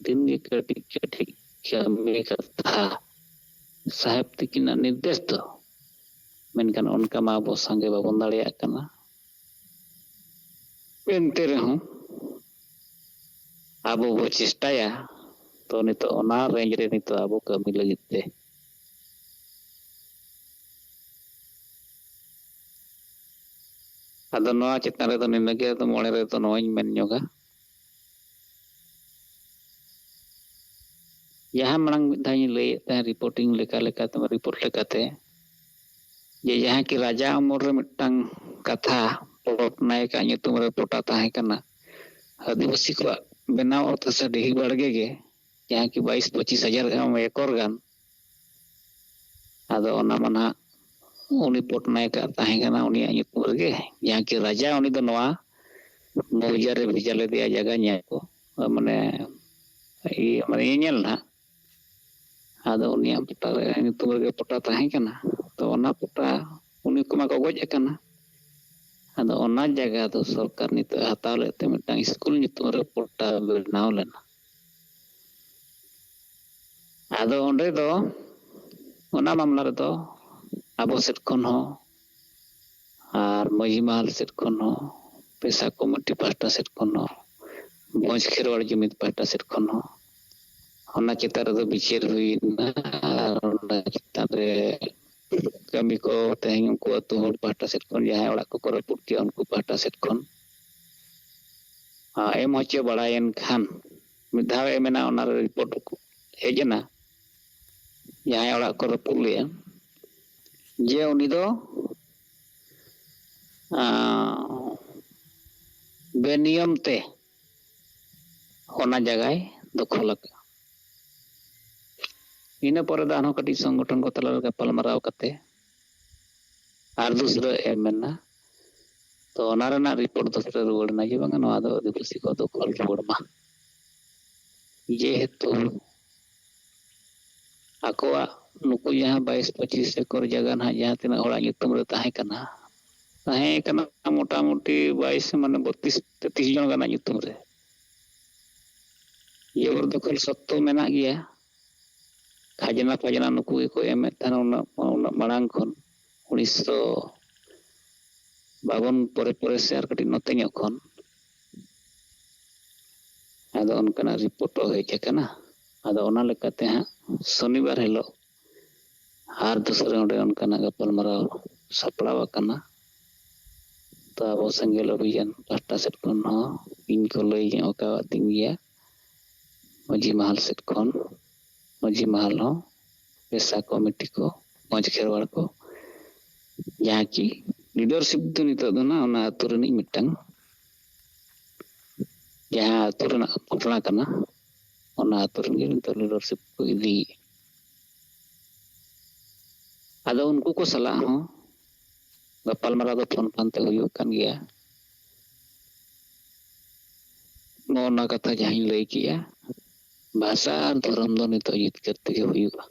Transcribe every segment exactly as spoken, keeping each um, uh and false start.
ᱫᱤᱱ ᱜᱮ ᱠᱟᱹᱴᱤᱡ ᱠᱟᱹᱴᱤᱡ ᱠᱟᱹᱢᱤ ᱠᱟᱛᱷᱟ ᱥᱟᱦᱮᱵ ᱛᱤᱠᱤᱱᱟᱜ ᱱᱤᱨᱫᱮᱥ ᱫᱚ᱾ ᱢᱮᱱᱠᱷᱟᱱ ᱚᱱᱠᱟ ᱢᱟ ᱟᱵᱚ ᱥᱟᱸᱜᱮ ᱵᱟᱵᱚᱱ ᱫᱟᱲᱮᱭᱟᱜ ᱠᱟᱱᱟ᱾ ᱮᱱᱛᱮ ᱨᱮᱦᱚᱸ ᱟᱵᱚ ᱵᱚ ᱪᱮᱥᱴᱟᱭᱟ, ᱛᱚ ᱱᱤᱛᱚᱜ ᱚᱱᱟ ᱨᱮᱧᱡᱽ ᱨᱮ ᱱᱤᱛᱚᱜ ᱟᱵᱚ ᱠᱟᱹᱢᱤ ᱞᱟᱹᱜᱤᱫ ᱛᱮ᱾ ᱟᱫᱚ ᱱᱚᱣᱟ ᱪᱮᱛᱟᱱ ᱨᱮᱫᱚ ᱱᱤᱱᱟᱹᱜ ᱜᱮ, ᱟᱫᱚ ᱢᱚᱬᱮ ᱨᱮᱫᱚ ᱱᱚᱣᱟᱧ ᱢᱮᱱ ᱧᱚᱜᱟ᱾ ᱡᱟᱦᱟᱸ ᱢᱟᱲᱟᱝ ᱢᱤᱫ ᱫᱷᱟᱣ ᱤᱧ ᱞᱟᱹᱭᱮᱫ ᱛᱟᱦᱮᱸᱫ ᱨᱤᱯᱳᱨᱴᱤᱝ ᱞᱮᱠᱟ ᱞᱮᱠᱟᱛᱮ, ᱨᱤᱯᱳᱨᱴ ᱞᱮᱠᱟᱛᱮ, ᱡᱮ ᱡᱟᱦᱟᱸ ᱠᱤ ᱨᱟᱡᱟ ᱟᱢᱚᱞ ᱨᱮ ᱢᱤᱫᱴᱟᱝ ᱠᱟᱛᱷᱟ ᱯᱚᱞᱚᱵ ᱱᱟᱭᱚᱠᱟᱜ ᱧᱩᱛᱩᱢ ᱨᱮ ᱯᱚᱴᱟ ᱛᱟᱦᱮᱸ ᱠᱟᱱᱟ, ᱟᱹᱫᱤᱵᱟᱹᱥᱤ ᱠᱚᱣᱟᱜ ᱵᱮᱱᱟᱣ ᱚᱛ ᱦᱟᱥᱟ ᱰᱤᱦᱤ ᱵᱟᱲᱜᱮ ᱜᱮ, ᱡᱟᱦᱟᱸ ᱠᱤ ᱵᱟᱭᱤᱥ ᱯᱚᱸᱪᱤᱥ ᱦᱟᱡᱟᱨ ᱜᱟᱱ ᱮᱠᱚᱨ ᱜᱟᱱ᱾ ᱟᱫᱚ ᱚᱱᱟ ᱢᱟ ᱱᱟᱦᱟᱜ ᱩᱱᱤ ᱯᱚᱴᱱᱟᱭᱮᱠᱟᱜ ᱛᱟᱦᱮᱸ ᱠᱟᱱᱟ, ᱩᱱᱤᱭᱟᱜ ᱧᱩᱛᱩᱢ ᱨᱮᱜᱮ, ᱡᱟᱦᱟᱸ ᱠᱤ ᱨᱟᱡᱟ ᱩᱱᱤ ᱫᱚ ᱱᱚᱣᱟ ᱢᱚᱣᱡᱟ ᱨᱮ ᱵᱷᱮᱡᱟ ᱞᱮᱫᱮᱭᱟ ᱡᱟᱭᱜᱟ ᱧᱮᱞ ᱠᱚ, ᱢᱟᱱᱮ ᱤᱭᱟᱹ ᱢᱟᱱᱮ ᱧᱮᱧᱮᱞ ᱱᱟᱦᱟᱜ᱾ ᱟᱫᱚ ᱩᱱᱤᱭᱟᱜ ᱯᱚᱴᱟ ᱨᱮ, ᱧᱩᱛᱩᱢ ᱨᱮᱜᱮ ᱯᱚᱴᱟ ᱛᱟᱦᱮᱸ ᱠᱟᱱᱟ᱾ ᱛᱚ ᱚᱱᱟ ᱯᱚᱴᱟ ᱩᱱᱤ ᱠᱚᱢᱟ ᱠᱚ ᱜᱚᱡ ᱟᱠᱟᱱᱟ᱾ ᱟᱫᱚ ᱚᱱᱟ ᱡᱟᱭᱜᱟ ᱫᱚ ᱥᱚᱨᱠᱟᱨ ᱱᱤᱛᱚᱜ ᱮ ᱦᱟᱛᱟᱣ ᱞᱮᱫ ᱛᱮ ᱢᱤᱫᱴᱟᱝ ᱥᱠᱩᱞ ᱧᱩᱛᱩᱢ ᱨᱮ ᱯᱚᱴᱟ ᱵᱮᱱᱟᱣ ᱞᱮᱱᱟ᱾ ᱟᱫᱚ ᱚᱸᱰᱮ ᱫᱚ, ᱚᱱᱟ ᱢᱟᱢᱞᱟ ᱨᱮᱫᱚ ᱟᱵᱚ ᱥᱮᱫ ᱠᱷᱚᱱ ᱦᱚᱸ ᱟᱨ ᱢᱟᱹᱡᱷᱤ ᱢᱟᱦᱟᱞ ᱥᱮᱫ ᱠᱷᱚᱱ ᱦᱚᱸ, ᱯᱮᱥᱟ ᱠᱚᱢᱤᱴᱤ ᱯᱟᱦᱴᱟ ᱥᱮᱫ ᱠᱷᱚᱱ ᱦᱚᱸ, ᱵᱷᱚᱸᱡᱽ ᱠᱷᱮᱨᱣᱟᱲ ᱡᱩᱢᱤᱫ ᱯᱟᱦᱴᱟ ᱥᱮᱫ ᱠᱷᱚᱱ ᱦᱚᱸ ᱚᱱᱟ ᱪᱮᱛᱟᱱ ᱨᱮᱫᱚ ᱵᱤᱪᱟᱹᱨ ᱦᱩᱭᱱᱟ᱾ ᱟᱨ ᱚᱱᱟ ᱪᱮᱛᱟᱱ ᱨᱮ ᱠᱟᱹᱢᱤ ᱠᱚ ᱛᱮᱦᱮᱧ ᱩᱱᱠᱩ ᱟᱹᱛᱩ ᱦᱚᱲ ᱯᱟᱦᱴᱟ ᱥᱮᱫ ᱠᱷᱚᱱ ᱡᱟᱦᱟᱸᱭ ᱚᱲᱟᱜ ᱠᱚᱠᱚ ᱨᱟᱹᱯᱩᱫ ᱠᱮᱜᱼᱟ, ᱩᱱᱠᱩ ᱯᱟᱦᱴᱟ ᱥᱮᱫ ᱠᱷᱚᱱ ᱟᱨ ᱮᱢ ᱦᱚᱪᱚ ᱵᱟᱲᱟᱭᱮᱱ ᱠᱷᱟᱱ, ᱢᱤᱫ ᱫᱷᱟᱣ ᱮᱢ ᱮᱱᱟ, ᱚᱱᱟ ᱨᱮ ᱨᱤᱯᱳᱨᱴ ᱦᱮᱡ ᱮᱱᱟ, ᱡᱟᱦᱟᱸᱭ ᱚᱲᱟᱜ ᱠᱚ ᱨᱟᱹᱯᱩᱫ ᱞᱮᱜᱼᱟ, ᱡᱮ ᱩᱱᱤ ᱫᱚ ᱟᱸ, ᱵᱮᱱᱤᱭᱚᱢ ᱛᱮ ᱚᱱᱟ ᱡᱟᱭᱜᱟᱭ ᱫᱚᱠᱷᱚᱞ ᱟᱠᱟᱫᱼᱟ᱾ ᱤᱱᱟᱹ ᱯᱚᱨᱮ ᱫᱚ ᱟᱨᱦᱚᱸ ᱠᱟᱹᱴᱤᱡ ᱥᱚᱝᱜᱚᱴᱷᱚᱱ ᱠᱚ ᱛᱟᱞᱟᱨᱮ ᱜᱟᱯᱟᱞᱢᱟᱨᱟᱣ ᱠᱟᱛᱮ ᱟᱨ ᱫᱩᱥᱨᱟᱹ ᱮᱢ ᱢᱮᱱᱟ᱾ ᱛᱚ ᱚᱱᱟ ᱨᱮᱱᱟᱜ ᱨᱤᱯᱳᱨᱴ ᱫᱚ ᱥᱮᱴᱮᱨ ᱨᱩᱣᱟᱹᱲ ᱮᱱᱟ ᱡᱮ ᱵᱟᱝᱟ, ᱱᱚᱣᱟ ᱫᱚ ᱟᱹᱫᱤᱵᱟᱹᱥᱤ ᱠᱚ ᱫᱚᱠᱷᱚᱞ ᱨᱩᱣᱟᱹᱲ ᱢᱟ᱾ ᱡᱮᱦᱮᱛᱩ ᱟᱠᱚᱣᱟᱜ ᱱᱩᱠᱩ ᱡᱟᱦᱟᱸ ᱵᱟᱭᱤᱥ ᱯᱚᱸᱪᱤᱥ ᱮᱠᱚᱨ ᱡᱟᱭᱜᱟ ᱱᱟᱦᱟᱜ ᱡᱟᱦᱟᱸ ᱛᱤᱱᱟᱹᱜ ᱦᱚᱲᱟᱜ ᱧᱩᱛᱩᱢ ᱨᱮ ᱛᱟᱦᱮᱸ ᱠᱟᱱᱟ, ᱛᱟᱦᱮᱸ ᱠᱟᱱᱟ ᱢᱚᱴᱟᱢᱩᱴᱤ ᱵᱟᱭᱤᱥ, ᱢᱟᱱᱮ ᱵᱚᱛᱤᱥ ᱛᱮᱛᱤᱥ ᱡᱚᱱ ᱜᱟᱱᱟᱜ ᱧᱩᱛᱩᱢ ᱨᱮ᱾ ᱡᱚᱵᱚᱨ ᱫᱚᱠᱷᱚᱞ ᱥᱚᱛᱛᱚ ᱢᱮᱱᱟᱜ ᱜᱮᱭᱟ᱾ ᱠᱷᱟᱡᱽᱱᱟ ᱯᱷᱟᱡᱽᱱᱟ ᱱᱩᱠᱩ ᱜᱮᱠᱚ ᱮᱢᱮᱫ ᱛᱟᱦᱮᱱᱟ ᱩᱱᱟᱹᱜ, ᱩᱱᱟᱹᱜ ᱢᱟᱲᱟᱝ ᱠᱷᱚᱱ, ᱩᱱᱤᱥᱥᱚ ᱵᱟᱵᱚᱱ ᱯᱚᱨᱮ ᱯᱚᱨᱮ ᱥᱮ ᱟᱨ ᱠᱟᱹᱴᱤᱡ ᱱᱚᱛᱮ ᱧᱚᱜ ᱠᱷᱚᱱ᱾ ᱟᱫᱚ ᱚᱱᱠᱟᱱᱟᱜ ᱨᱤᱯᱳᱨᱴ ᱦᱚᱸ ᱦᱮᱡ ᱟᱠᱟᱱᱟ᱾ ᱟᱫᱚ ᱚᱱᱟ ᱞᱮᱠᱟᱛᱮ ᱦᱟᱸᱜ ᱥᱚᱱᱤᱵᱟᱨ ᱦᱤᱞᱳᱜ ᱟᱨ ᱫᱚᱥᱟᱨ ᱚᱸᱰᱮ ᱚᱱᱠᱟᱱᱟᱜ ᱜᱟᱯᱟᱞᱢᱟᱨᱟᱣ ᱥᱟᱯᱲᱟᱣ ᱟᱠᱟᱱᱟ᱾ ᱛᱚ ᱟᱵᱚ ᱥᱮᱸᱜᱮᱞ ᱚᱵᱷᱤᱡᱟᱱ ᱯᱟᱦᱴᱟ ᱥᱮᱫ ᱠᱷᱚᱱ ᱦᱚᱸ ᱤᱧ ᱠᱚ ᱞᱟᱹᱭ ᱧᱚᱜ ᱟᱠᱟᱣᱟᱫᱤᱧ ᱜᱮᱭᱟ᱾ ᱢᱟᱹᱡᱷᱤ ᱢᱟᱦᱟᱞ ᱥᱮᱫ ᱠᱷᱚᱱ, ᱢᱟᱹᱡᱷᱤ ᱢᱟᱦᱟᱞ ᱦᱚᱸ, ᱵᱮᱥᱟ ᱠᱚᱢᱤᱴᱤ ᱠᱚ, ᱢᱚᱡᱽ ᱠᱷᱮᱨᱣᱟᱲ ᱠᱚ, ᱡᱟᱦᱟᱸ ᱠᱤ ᱞᱤᱰᱟᱨᱥᱤᱯ ᱫᱚ ᱱᱤᱛᱚᱜ ᱫᱚ ᱱᱟᱜ ᱚᱱᱟ ᱟᱹᱛᱩ ᱨᱤᱱᱤᱡ ᱢᱤᱫᱴᱟᱝ, ᱡᱟᱦᱟᱸ ᱟᱹᱛᱩ ᱨᱮᱱᱟᱜ ᱜᱷᱚᱴᱚᱱᱟ ᱠᱟᱱᱟ, ᱚᱱᱟ ᱟᱹᱛᱩ ᱨᱮᱱ ᱜᱮ ᱱᱤᱛᱚᱜ ᱞᱤᱰᱟᱨᱥᱤᱯ ᱠᱚ ᱤᱫᱤᱭᱮᱫᱼᱟ᱾ ᱟᱫᱚ ᱩᱱᱠᱩ ᱠᱚ ᱥᱟᱞᱟᱜ ᱦᱚᱸ ᱜᱟᱯᱟᱞᱢᱟᱨᱟᱣ ᱫᱚ ᱯᱷᱳᱱ ᱯᱷᱟᱱ ᱛᱮ ᱦᱩᱭᱩᱜ ᱠᱟᱱ ᱜᱮᱭᱟ᱾ ᱱᱚᱜᱼᱚ ᱱᱚᱣᱟ ᱠᱟᱛᱷᱟ ᱡᱟᱦᱟᱸᱧ ᱞᱟᱹᱭ ᱠᱮᱜᱼᱟ, ᱵᱷᱟᱥᱟ ᱟᱨ ᱫᱷᱚᱨᱚᱢ ᱫᱚ ᱱᱤᱛᱚᱜ ᱡᱤᱛᱠᱟᱹᱨ ᱛᱮᱜᱮ ᱦᱩᱭᱩᱜᱼᱟ᱾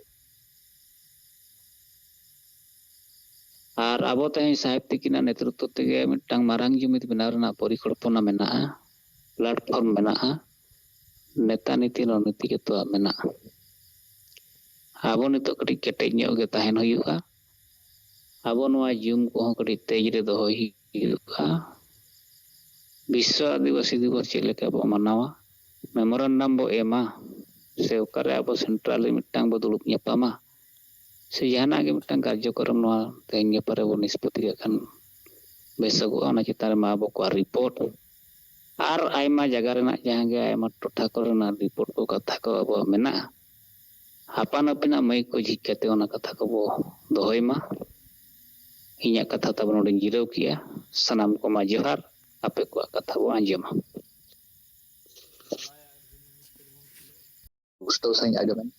ᱟᱨ ᱟᱵᱚ ᱛᱮᱦᱮᱧ ᱥᱟᱦᱮᱵᱽ ᱛᱤᱠᱤᱱᱟᱜ ᱱᱮᱛᱨᱤᱛᱵ ᱛᱮᱜᱮ ᱢᱤᱫᱴᱟᱝ ᱢᱟᱨᱟᱝ ᱡᱩᱢᱤᱫ ᱵᱮᱱᱟᱣ ᱨᱮᱱᱟᱜ ᱯᱚᱨᱤᱠᱚᱞᱯᱚᱱᱟ ᱢᱮᱱᱟᱜᱼᱟ, ᱯᱞᱟᱴᱯᱷᱚᱨᱢ ᱢᱮᱱᱟᱜᱼᱟ, ᱱᱮᱛᱟ ᱱᱤᱛᱤ ᱨᱚᱱᱱᱤᱛᱤ ᱡᱚᱛᱚᱣᱟᱜ ᱢᱮᱱᱟᱜᱼᱟ᱾ ᱟᱵᱚ ᱱᱤᱛᱚᱜ ᱠᱟᱹᱴᱤᱡ ᱠᱮᱴᱮᱡ ᱧᱚᱜ ᱜᱮ ᱛᱟᱦᱮᱱ ᱦᱩᱭᱩᱜᱼᱟ᱾ ᱟᱵᱚ ᱱᱚᱣᱟ ᱡᱩᱢ ᱠᱚᱦᱚᱸ ᱠᱟᱹᱴᱤᱡ ᱛᱮᱡᱽ ᱨᱮ ᱫᱚᱦᱚᱭ ᱦᱩᱭᱩᱜᱼᱟ᱾ ᱵᱤᱥᱥᱚ ᱟᱹᱫᱤᱵᱟᱹᱥᱤ ᱫᱤᱵᱚᱥ ᱪᱮᱫ ᱞᱮᱠᱟ ᱵᱚ ᱢᱟᱱᱟᱣᱟ, ᱢᱮᱢᱳᱨᱟᱱᱰᱟᱢ ᱵᱚ ᱮᱢᱟ, ᱥᱮ ᱚᱠᱟᱨᱮ ᱟᱵᱚ ᱥᱮᱱᱴᱨᱟᱞ ᱨᱮ ᱢᱤᱫᱴᱟᱝ ᱵᱚ ᱫᱩᱲᱩᱵ ᱧᱟᱯᱟᱢᱟ, ᱥᱮ ᱡᱟᱦᱟᱱᱟᱜ ᱜᱮ ᱢᱤᱫᱴᱟᱝ ᱠᱟᱨᱡᱚᱠᱨᱚᱢ ᱱᱚᱣᱟ ᱛᱮᱦᱮᱧ ᱜᱟᱯᱟ ᱨᱮᱵᱚ ᱱᱤᱥᱯᱚᱛᱤ ᱠᱟᱜ ᱠᱷᱟᱱ ᱵᱮᱥᱚᱜᱚᱜᱼᱟ, ᱚᱱᱟ ᱪᱮᱛᱟᱱ ᱨᱮᱢᱟ ᱟᱵᱚ ᱠᱚᱣᱟᱜ ᱨᱤᱯᱳᱨᱴ ᱟᱨ ᱟᱭᱢᱟ ᱡᱟᱭᱜᱟ ᱨᱮᱱᱟᱜ ᱡᱟᱦᱟᱸ ᱜᱮ ᱟᱭᱢᱟ ᱴᱚᱴᱷᱟ ᱠᱚᱨᱮᱱᱟᱜ ᱨᱤᱯᱳᱨᱴ ᱠᱚ, ᱠᱟᱛᱷᱟ ᱠᱚ ᱟᱵᱚᱣᱟᱜ ᱢᱮᱱᱟᱜᱼᱟ᱾ ᱟᱯᱟᱱ ᱟᱹᱯᱤᱱᱟᱜ ᱢᱟᱹᱭᱤᱠ ᱠᱚ ᱡᱷᱤᱡ ᱠᱟᱛᱮ ᱚᱱᱟ ᱠᱟᱛᱷᱟ ᱠᱚᱵᱚ ᱫᱚᱦᱚᱭ ᱢᱟ᱾ ᱤᱧᱟᱹᱜ ᱠᱟᱛᱷᱟ ᱛᱟᱵᱚ ᱱᱚᱰᱮᱧ ᱡᱤᱨᱟᱹᱣ ᱠᱮᱜᱼᱟ᱾ ᱥᱟᱱᱟᱢ ᱠᱚᱢᱟ ᱡᱚᱦᱟᱨ, ᱟᱯᱮ ᱠᱚᱣᱟᱜ ᱠᱟᱛᱷᱟ ᱵᱚ ᱟᱸᱡᱚᱢᱟ᱾ ᱯᱩᱥᱴᱟᱹᱣ ᱥᱟᱺᱦᱤᱡ ᱟᱸᱡᱚᱢᱮᱱ᱾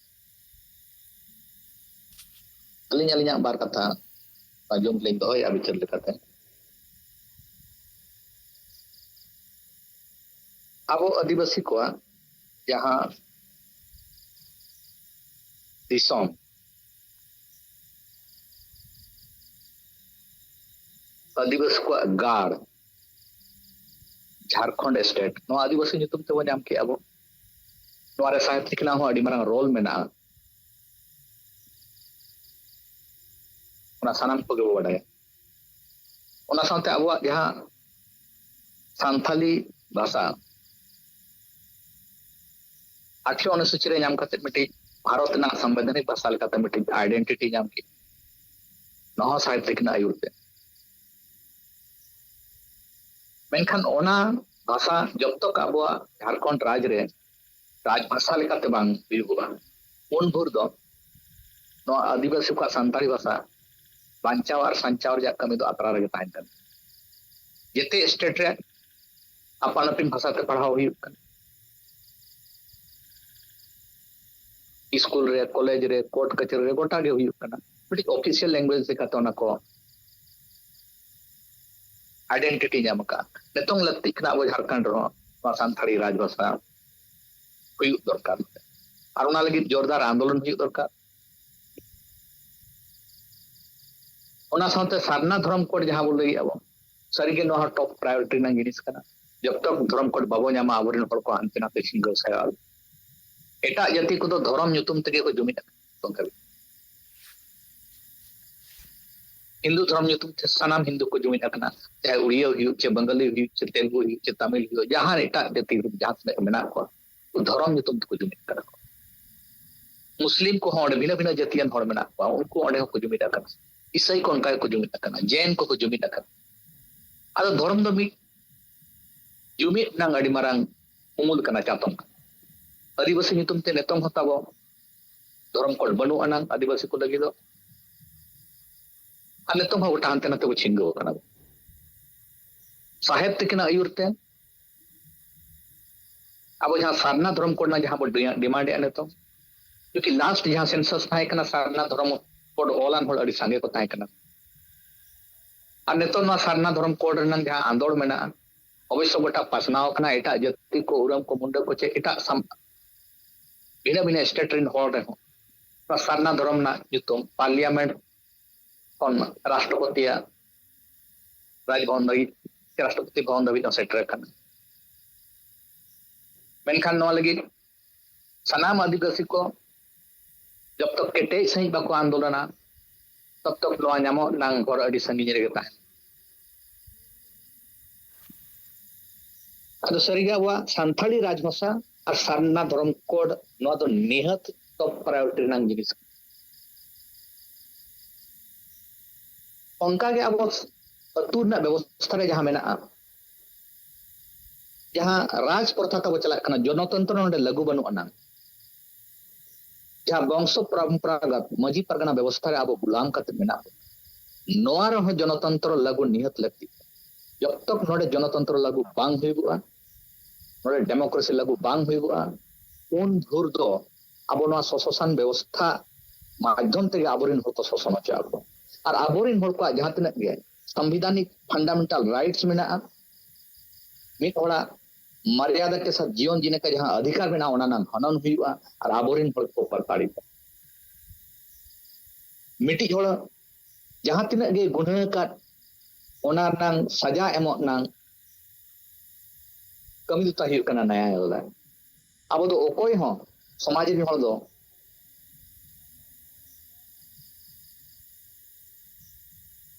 ᱟᱹᱞᱤᱧ ᱟᱹᱞᱤᱧᱟᱜ ᱵᱟᱨ ᱠᱟᱛᱷᱟ ᱟᱸᱡᱚᱢ ᱞᱤᱧ ᱫᱚᱦᱚᱭᱟ ᱵᱤᱪᱟᱹᱨ ᱞᱮᱠᱟᱛᱮ᱾ ᱟᱵᱚ ᱟᱹᱫᱤᱵᱟᱹᱥᱤ ᱠᱚᱣᱟᱜ ᱡᱟᱦᱟᱸ ᱫᱤᱥᱚᱢ, ᱟᱹᱫᱤᱵᱟᱹᱥᱤ ᱠᱚᱣᱟᱜ ᱜᱟᱲ, ᱡᱷᱟᱲᱠᱷᱚᱸᱰ ᱥᱴᱮᱴ, ᱱᱚᱣᱟ ᱟᱹᱫᱤᱵᱟᱹᱥᱤ ᱧᱩᱛᱩᱢ ᱛᱮᱵᱚᱱ ᱧᱟᱢ ᱠᱮᱜᱼᱟ ᱵᱚ᱾ ᱱᱚᱣᱟ ᱨᱮ ᱥᱟᱦᱮᱵᱽ ᱛᱤᱠᱤᱱᱟᱜ ᱦᱚᱸ ᱟᱹᱰᱤ ᱢᱟᱨᱟᱝ ᱨᱳᱞ ᱢᱮᱱᱟᱜᱼᱟ, ᱚᱱᱟ ᱥᱟᱱᱟᱢ ᱠᱚᱜᱮ ᱵᱚ ᱵᱟᱰᱟᱭᱟ᱾ ᱚᱱᱟ ᱥᱟᱶᱛᱮ ᱟᱵᱚᱣᱟᱜ ᱡᱟᱦᱟᱸ ᱥᱟᱱᱛᱷᱟᱞᱤ ᱵᱷᱟᱥᱟ ᱟᱴᱷᱨᱚ ᱚᱱᱩᱥᱩᱪᱤ ᱨᱮ ᱧᱟᱢ ᱠᱟᱛᱮ ᱢᱤᱫᱴᱤᱡ ᱵᱷᱟᱨᱚᱛ ᱨᱮᱱᱟᱜ ᱥᱟᱝᱵᱤᱫᱷᱟᱱᱤᱠ ᱵᱷᱟᱥᱟ ᱞᱮᱠᱟᱛᱮ ᱢᱤᱫᱴᱤᱡ ᱟᱭᱰᱮᱱᱴᱤᱴᱤ ᱧᱟᱢ ᱠᱮᱫ, ᱱᱚᱣᱟ ᱦᱚᱸ ᱥᱟᱦᱮᱵᱽ ᱛᱤᱠᱤᱱᱟᱜ ᱟᱹᱭᱩᱨ ᱛᱮ᱾ ᱢᱮᱱᱠᱷᱟᱱ ᱚᱱᱟ ᱵᱷᱟᱥᱟ ᱡᱚᱵ ᱛᱚᱠ ᱟᱵᱚᱣᱟᱜ ᱡᱷᱟᱲᱠᱷᱚᱸᱰ ᱨᱟᱡᱽ ᱨᱮ ᱨᱟᱡᱽ ᱵᱷᱟᱥᱟ ᱞᱮᱠᱟᱛᱮ ᱵᱟᱝ ᱦᱩᱭᱩᱜᱚᱜᱼᱟ, ᱩᱱ ᱵᱷᱳᱨ ᱫᱚ ᱱᱚᱣᱟ ᱟᱹᱫᱤᱵᱟᱹᱥᱤ ᱠᱚᱣᱟᱜ ᱥᱟᱱᱛᱟᱲᱤ ᱵᱷᱟᱥᱟ ᱵᱟᱧᱪᱟᱣ ᱟᱨ ᱥᱟᱧᱪᱟᱣ ᱨᱮᱭᱟᱜ ᱠᱟᱹᱢᱤ ᱫᱚ ᱟᱛᱨᱟ ᱨᱮᱜᱮ ᱛᱟᱦᱮᱱ ᱠᱟᱱᱟ᱾ ᱡᱮᱛᱮ ᱥᱴᱮᱴ ᱨᱮ ᱟᱯᱟᱱ ᱟᱹᱯᱤᱱ ᱵᱷᱟᱥᱟ ᱛᱮ ᱯᱟᱲᱦᱟᱣ ᱦᱩᱭᱩᱜ ᱠᱟᱱᱟ᱾ ᱥᱠᱩᱞ ᱨᱮ, ᱠᱚᱞᱮᱡᱽ ᱨᱮ, ᱠᱳᱨᱴ ᱠᱟᱪᱷᱟᱹᱨᱤ ᱨᱮ ᱜᱚᱴᱟ ᱜᱮ ᱦᱩᱭᱩᱜ ᱠᱟᱱᱟ᱾ ᱢᱤᱫᱴᱤᱡ ᱚᱯᱷᱤᱥᱤᱭᱟᱞ ᱞᱮᱝᱜᱩᱭᱮᱡᱽ ᱞᱮᱠᱟᱛᱮ ᱚᱱᱟ ᱠᱚ ᱟᱭᱰᱮᱱᱴᱤᱴᱤ ᱧᱟᱢ ᱟᱠᱟᱫᱼᱟ᱾ ᱱᱤᱛᱚᱝ ᱞᱟᱹᱠᱛᱤᱜ ᱠᱟᱱᱟ ᱟᱵᱚ ᱡᱷᱟᱲᱠᱷᱚᱸᱰ ᱨᱮᱦᱚᱸ ᱱᱚᱣᱟ ᱥᱟᱱᱛᱟᱲᱤ ᱨᱟᱡᱽ ᱵᱷᱟᱥᱟ ᱦᱩᱭᱩᱜ ᱫᱚᱨᱠᱟᱨ, ᱟᱨ ᱚᱱᱟ ᱞᱟᱹᱜᱤᱫ ᱡᱳᱨᱫᱟᱨ ᱟᱱᱫᱳᱞᱚᱱ ᱦᱩᱭᱩᱜ ᱫᱚᱨᱠᱟᱨ᱾ ᱚᱱᱟ ᱥᱟᱶᱛᱮ ᱥᱟᱨᱱᱟ ᱫᱷᱚᱨᱚᱢ ᱠᱳᱰ ᱡᱟᱦᱟᱸ ᱵᱚᱱ ᱞᱟᱹᱭᱮᱫᱼᱟ ᱵᱚᱱ, ᱥᱟᱹᱨᱤᱜᱮ ᱱᱚᱣᱟ ᱦᱚᱸ ᱴᱚᱯ ᱯᱨᱟᱭᱳᱨᱤᱴᱤ ᱨᱮᱱᱟᱜ ᱡᱤᱱᱤᱥ ᱠᱟᱱᱟ᱾ ᱡᱚᱵ ᱛᱚᱠ ᱫᱷᱚᱨᱚᱢ ᱠᱳᱰ ᱵᱟᱵᱚ ᱧᱟᱢᱟ, ᱟᱵᱚᱨᱮᱱ ᱦᱚᱲ ᱠᱚ ᱦᱟᱱᱛᱮ ᱱᱟᱛᱮ ᱪᱷᱤᱝᱜᱟᱹᱣ ᱥᱟᱭᱟᱣ᱾ ᱮᱴᱟᱜ ᱡᱟᱹᱛᱤ ᱠᱚᱫᱚ ᱫᱷᱚᱨᱚᱢ ᱧᱩᱛᱩᱢ ᱛᱮᱜᱮ ᱠᱚ ᱡᱩᱢᱤᱫ ᱟᱠᱟᱱᱟ᱾ ᱦᱤᱱᱫᱩ ᱫᱷᱚᱨᱚᱢ ᱧᱩᱛᱩᱢ ᱛᱮ ᱥᱟᱱᱟᱢ ᱦᱤᱱᱫᱩ ᱠᱚ ᱡᱩᱢᱤᱫ ᱟᱠᱟᱱᱟ, ᱪᱟᱦᱮ ᱩᱲᱤᱭᱟ ᱦᱩᱭᱩᱜ, ᱪᱮ ᱵᱟᱝᱜᱟᱞᱤ ᱦᱩᱭᱩᱜ, ᱪᱮ ᱛᱮᱞᱜᱩ ᱦᱩᱭᱩᱜ, ᱪᱮ ᱛᱟᱢᱤᱞ ᱦᱩᱭᱩᱜ, ᱡᱟᱦᱟᱸ ᱮᱴᱟᱜ ᱡᱟᱹᱛᱤ ᱡᱟᱦᱟᱸ ᱛᱤᱱᱟᱹᱜ ᱢᱮᱱᱟᱜ ᱠᱚᱣᱟ, ᱫᱷᱚᱨᱚᱢ ᱧᱩᱛᱩᱢ ᱛᱮᱠᱚ ᱡᱩᱢᱤᱫ ᱠᱟᱱᱟ ᱠᱚ᱾ ᱢᱩᱥᱞᱤᱢ ᱠᱚᱦᱚᱸ ᱚᱸᱰᱮ ᱵᱷᱤᱱᱟᱹ ᱵᱷᱤᱱᱟᱹ ᱡᱟᱹᱛᱤᱭᱟᱱ ᱦᱚᱲ ᱢᱮᱱᱟᱜ ᱠᱚᱣᱟ, ᱩᱱᱠᱩ ᱚᱸᱰᱮ ᱦᱚᱸᱠᱚ ᱡᱩᱢᱤᱫ ᱟᱠᱟᱱᱟ᱾ ᱤᱥᱟᱹᱭ ᱠᱚ ᱚᱱᱠᱟ ᱜᱮᱠᱚ ᱡᱩᱢᱤᱫ ᱟᱠᱟᱱᱟ, ᱡᱮᱱ ᱠᱚᱠᱚ ᱡᱩᱢᱤᱫ ᱟᱠᱟᱱᱟ᱾ ᱟᱫᱚ ᱫᱷᱚᱨᱚᱢ ᱫᱚ ᱢᱤᱫ ᱡᱩᱢᱤᱫ ᱨᱮᱱᱟᱜ ᱟᱹᱰᱤ ᱢᱟᱨᱟᱝ ᱩᱢᱩᱞ ᱠᱟᱱᱟ, ᱪᱟᱛᱚᱢ ᱠᱟᱱᱟ᱾ ᱟᱹᱫᱤᱵᱟᱹᱥᱤ ᱧᱩᱛᱩᱢ ᱛᱮ ᱱᱤᱛᱚᱝ ᱦᱚᱸ ᱛᱟᱵᱚ ᱫᱷᱚᱨᱚᱢ ᱠᱳᱰ ᱵᱟᱹᱱᱩᱜ ᱟᱱᱟᱝ ᱟᱹᱫᱤᱵᱟᱹᱥᱤ ᱠᱚ ᱞᱟᱹᱜᱤᱫ ᱫᱚ᱾ ᱟᱨ ᱱᱤᱛᱚᱝ ᱦᱚᱸ ᱜᱚᱴᱟ ᱦᱟᱱᱛᱮ ᱱᱟᱛᱮ ᱵᱚ ᱪᱷᱤᱱᱜᱟᱹᱣ ᱟᱠᱟᱱᱟ᱾ ᱥᱟᱦᱮᱵᱽ ᱛᱤᱠᱤᱱᱟᱜ ᱟᱹᱭᱩᱨ ᱛᱮ ᱟᱵᱚ ᱡᱟᱦᱟᱸ ᱥᱟᱨᱱᱟ ᱫᱷᱚᱨᱚᱢ ᱠᱳᱰ ᱨᱮᱱᱟᱜ ᱡᱟᱦᱟᱸ ᱵᱚ ᱰᱤᱢᱟᱱᱰ ᱮᱫᱼᱟ ᱱᱤᱛᱚᱝ, ᱠᱤᱭᱩᱠᱤ ᱞᱟᱥᱴ ᱡᱟᱦᱟᱸ ᱥᱮᱱᱥᱟᱥ ᱛᱟᱦᱮᱸ ᱠᱟᱱᱟ, ᱥᱟᱨᱱᱟ ᱫᱷᱚᱨᱚᱢ ᱠᱳᱰ ᱚᱞᱟᱱ ᱦᱚᱲ ᱟᱹᱰᱤ ᱥᱟᱸᱜᱮ ᱠᱚ ᱛᱟᱦᱮᱸ ᱠᱟᱱᱟ᱾ ᱟᱨ ᱱᱤᱛᱚᱝ ᱱᱚᱣᱟ ᱥᱟᱨᱱᱟ ᱫᱷᱚᱨᱚᱢ ᱠᱳᱰ ᱨᱮᱱᱟᱜ ᱡᱟᱦᱟᱸ ᱟᱸᱫᱳᱲ ᱢᱮᱱᱟᱜᱼᱟ, ᱚᱵᱚᱥᱥᱚ ᱜᱚᱴᱟ ᱯᱟᱥᱱᱟᱣ ᱟᱠᱟᱱᱟ, ᱮᱴᱟᱜ ᱡᱟᱹᱛᱤ ᱠᱚ, ᱩᱨᱟᱹᱢ ᱠᱚ, ᱢᱩᱱᱰᱟᱹ ᱠᱚ, ᱪᱮ ᱮᱴᱟᱜ ᱥᱟᱢ-, ᱵᱷᱤᱱᱟᱹ ᱵᱷᱤᱱᱟᱹ ᱥᱴᱮᱴ ᱨᱮᱱ ᱦᱚᱲ ᱨᱮᱦᱚᱸ ᱱᱚᱣᱟ ᱥᱟᱨᱱᱟ ᱫᱷᱚᱨᱚᱢ ᱨᱮᱱᱟᱜ ᱧᱩᱛᱩᱢ ᱯᱟᱨᱞᱤᱭᱟᱢᱮᱱᱴ ᱠᱷᱚᱱ ᱨᱟᱥᱴᱨᱚᱯᱚᱛᱤᱭᱟᱜ ᱨᱟᱡᱽᱵᱷᱚᱵᱚᱱ ᱫᱷᱟᱹᱵᱤᱡ, ᱨᱟᱥᱴᱨᱚᱯᱚᱛᱤ ᱵᱷᱚᱵᱚᱱ ᱫᱷᱟᱹᱵᱤᱡ ᱦᱚᱸ ᱥᱮᱴᱮᱨ ᱟᱠᱟᱱᱟ᱾ ᱢᱮᱱᱠᱷᱟᱱ ᱱᱚᱣᱟ ᱞᱟᱹᱜᱤᱫ ᱥᱟᱱᱟᱢ ᱟᱹᱫᱤᱵᱟᱹᱥᱤ ᱠᱚ ᱡᱚᱵ ᱛᱚᱠ ᱠᱮᱴᱮᱡ ᱥᱟᱺᱦᱤᱡ ᱵᱟᱠᱚ ᱟᱱᱫᱳᱞᱚᱱᱟ, ᱛᱚᱵ ᱛᱚᱠ ᱱᱚᱣᱟ ᱧᱟᱢᱚᱜ ᱨᱮᱱᱟᱜ ᱦᱚᱨ ᱟᱹᱰᱤ ᱥᱟᱺᱜᱤᱧ ᱨᱮᱜᱮ ᱛᱟᱦᱮᱱᱟ᱾ ᱟᱫᱚ ᱥᱟᱹᱨᱤᱜᱮ ᱟᱵᱚᱣᱟᱜ ᱥᱟᱱᱛᱟᱲᱤ ᱨᱟᱡᱽᱵᱷᱟᱥᱟ ᱟᱨ ᱥᱟᱨᱱᱟ ᱫᱷᱚᱨᱚᱢ ᱠᱳᱰ, ᱱᱚᱣᱟ ᱫᱚ ᱱᱤᱦᱟᱹᱛ ᱴᱚᱯ ᱯᱨᱟᱭᱳᱨᱤᱴᱤ ᱨᱮᱱᱟᱜ ᱡᱤᱱᱤᱥ ᱠᱟᱱᱟ᱾ ᱚᱱᱠᱟᱜᱮ ᱟᱵᱚ ᱟᱹᱛᱩ ᱨᱮᱱᱟᱜ ᱵᱮᱵᱚᱥᱛᱷᱟ ᱨᱮ ᱡᱟᱦᱟᱸ ᱢᱮᱱᱟᱜᱼᱟ, ᱡᱟᱦᱟᱸ ᱨᱟᱡᱽ ᱯᱨᱚᱛᱷᱟ ᱛᱟᱵᱚ ᱪᱟᱞᱟᱜ ᱠᱟᱱᱟ, ᱡᱚᱱᱚᱛᱚᱱᱛᱨᱚ ᱱᱚᱰᱮ ᱞᱟᱹᱜᱩ ᱵᱟᱹᱱᱩᱜ ᱟᱱᱟᱝ, ᱡᱟᱦᱟᱸ ᱵᱚᱝᱥᱚ ᱯᱚᱨᱚᱢᱯᱚᱨᱟᱜᱚᱛ ᱢᱟᱹᱡᱷᱤ ᱯᱟᱨᱜᱟᱱᱟ ᱵᱮᱵᱚᱥᱛᱷᱟ ᱨᱮ ᱟᱵᱚ ᱜᱩᱞᱟᱢ ᱠᱟᱛᱮ ᱢᱮᱱᱟᱜ ᱵᱚᱱᱟ, ᱱᱚᱣᱟ ᱨᱮᱦᱚᱸ ᱡᱚᱱᱚᱛᱚᱱᱛᱨᱚ ᱞᱟᱹᱜᱩ ᱱᱤᱦᱟᱹᱛ ᱞᱟᱹᱠᱛᱤ ᱠᱟᱱᱟ᱾ ᱡᱚᱵ ᱛᱚᱠ ᱱᱚᱰᱮ ᱡᱚᱱᱚᱛᱚᱱᱛᱨᱚ ᱞᱟᱹᱜᱩ ᱵᱟᱝ ᱦᱩᱭᱩᱜᱼᱟ, ᱱᱚᱰᱮ ᱰᱮᱢᱳᱠᱨᱮᱥᱤ ᱞᱟᱹᱜᱩ ᱵᱟᱝ ᱦᱩᱭᱩᱜᱼᱟ, ᱩᱱ ᱵᱷᱳᱨ ᱫᱚ ᱟᱵᱚ ᱱᱚᱣᱟ ᱥᱚᱥᱚᱥᱟᱱ ᱵᱮᱵᱚᱥᱛᱷᱟ ᱢᱟᱫᱽᱫᱷᱚᱢ ᱛᱮᱜᱮ ᱟᱵᱚᱨᱮᱱ ᱦᱚᱲ ᱠᱚ ᱥᱚᱥᱚᱱ ᱦᱚᱪᱚ ᱟᱠᱚ᱾ ᱟᱨ ᱟᱵᱚᱨᱮᱱ ᱦᱚᱲ ᱠᱚᱣᱟᱜ ᱡᱟᱦᱟᱸ ᱛᱤᱱᱟᱹᱜ ᱜᱮ ᱥᱚᱝᱵᱤᱫᱷᱟᱱᱤᱠ ᱯᱷᱟᱱᱰᱟᱢᱮᱱᱴᱟᱞ ᱨᱟᱭᱤᱴᱥ ᱢᱮᱱᱟᱜᱼᱟ, ᱢᱤᱫ ᱦᱚᱲᱟᱜ ᱢᱟᱨᱭᱟᱫᱟ ᱠᱮ ᱥᱟᱛ ᱡᱤᱭᱚᱱ ᱡᱤᱱᱮ ᱠᱟ ᱡᱟᱦᱟᱸ ᱚᱫᱷᱤᱠᱟᱨ ᱢᱮᱱᱟᱜᱼᱟ, ᱚᱱᱟ ᱨᱮᱱᱟᱜ ᱦᱚᱱᱚᱱ ᱦᱩᱭᱩᱜᱼᱟ ᱟᱨ ᱟᱵᱚᱨᱮᱱ ᱦᱚᱲ ᱠᱚ ᱯᱨᱚᱛᱟᱲᱤᱛᱟ᱾ ᱢᱤᱫᱴᱤᱡ ᱦᱚᱲ ᱡᱟᱦᱟᱸ ᱛᱤᱱᱟᱹᱜ ᱜᱮ ᱜᱩᱱᱟᱹ ᱟᱠᱟᱫ, ᱚᱱᱟ ᱨᱮᱱᱟᱜ ᱥᱟᱡᱟ ᱮᱢᱚᱜ ᱨᱮᱱᱟᱜ ᱠᱟᱹᱢᱤ ᱫᱚ ᱛᱟᱭ ᱦᱩᱭᱩᱜ ᱠᱟᱱᱟ ᱱᱟᱭᱟ ᱟᱞᱟᱫᱟ᱾ ᱟᱵᱚ ᱫᱚ ᱚᱠᱚᱭ ᱦᱚᱸ ᱥᱚᱢᱟᱡᱽ ᱨᱮᱱ ᱦᱚᱲ ᱫᱚ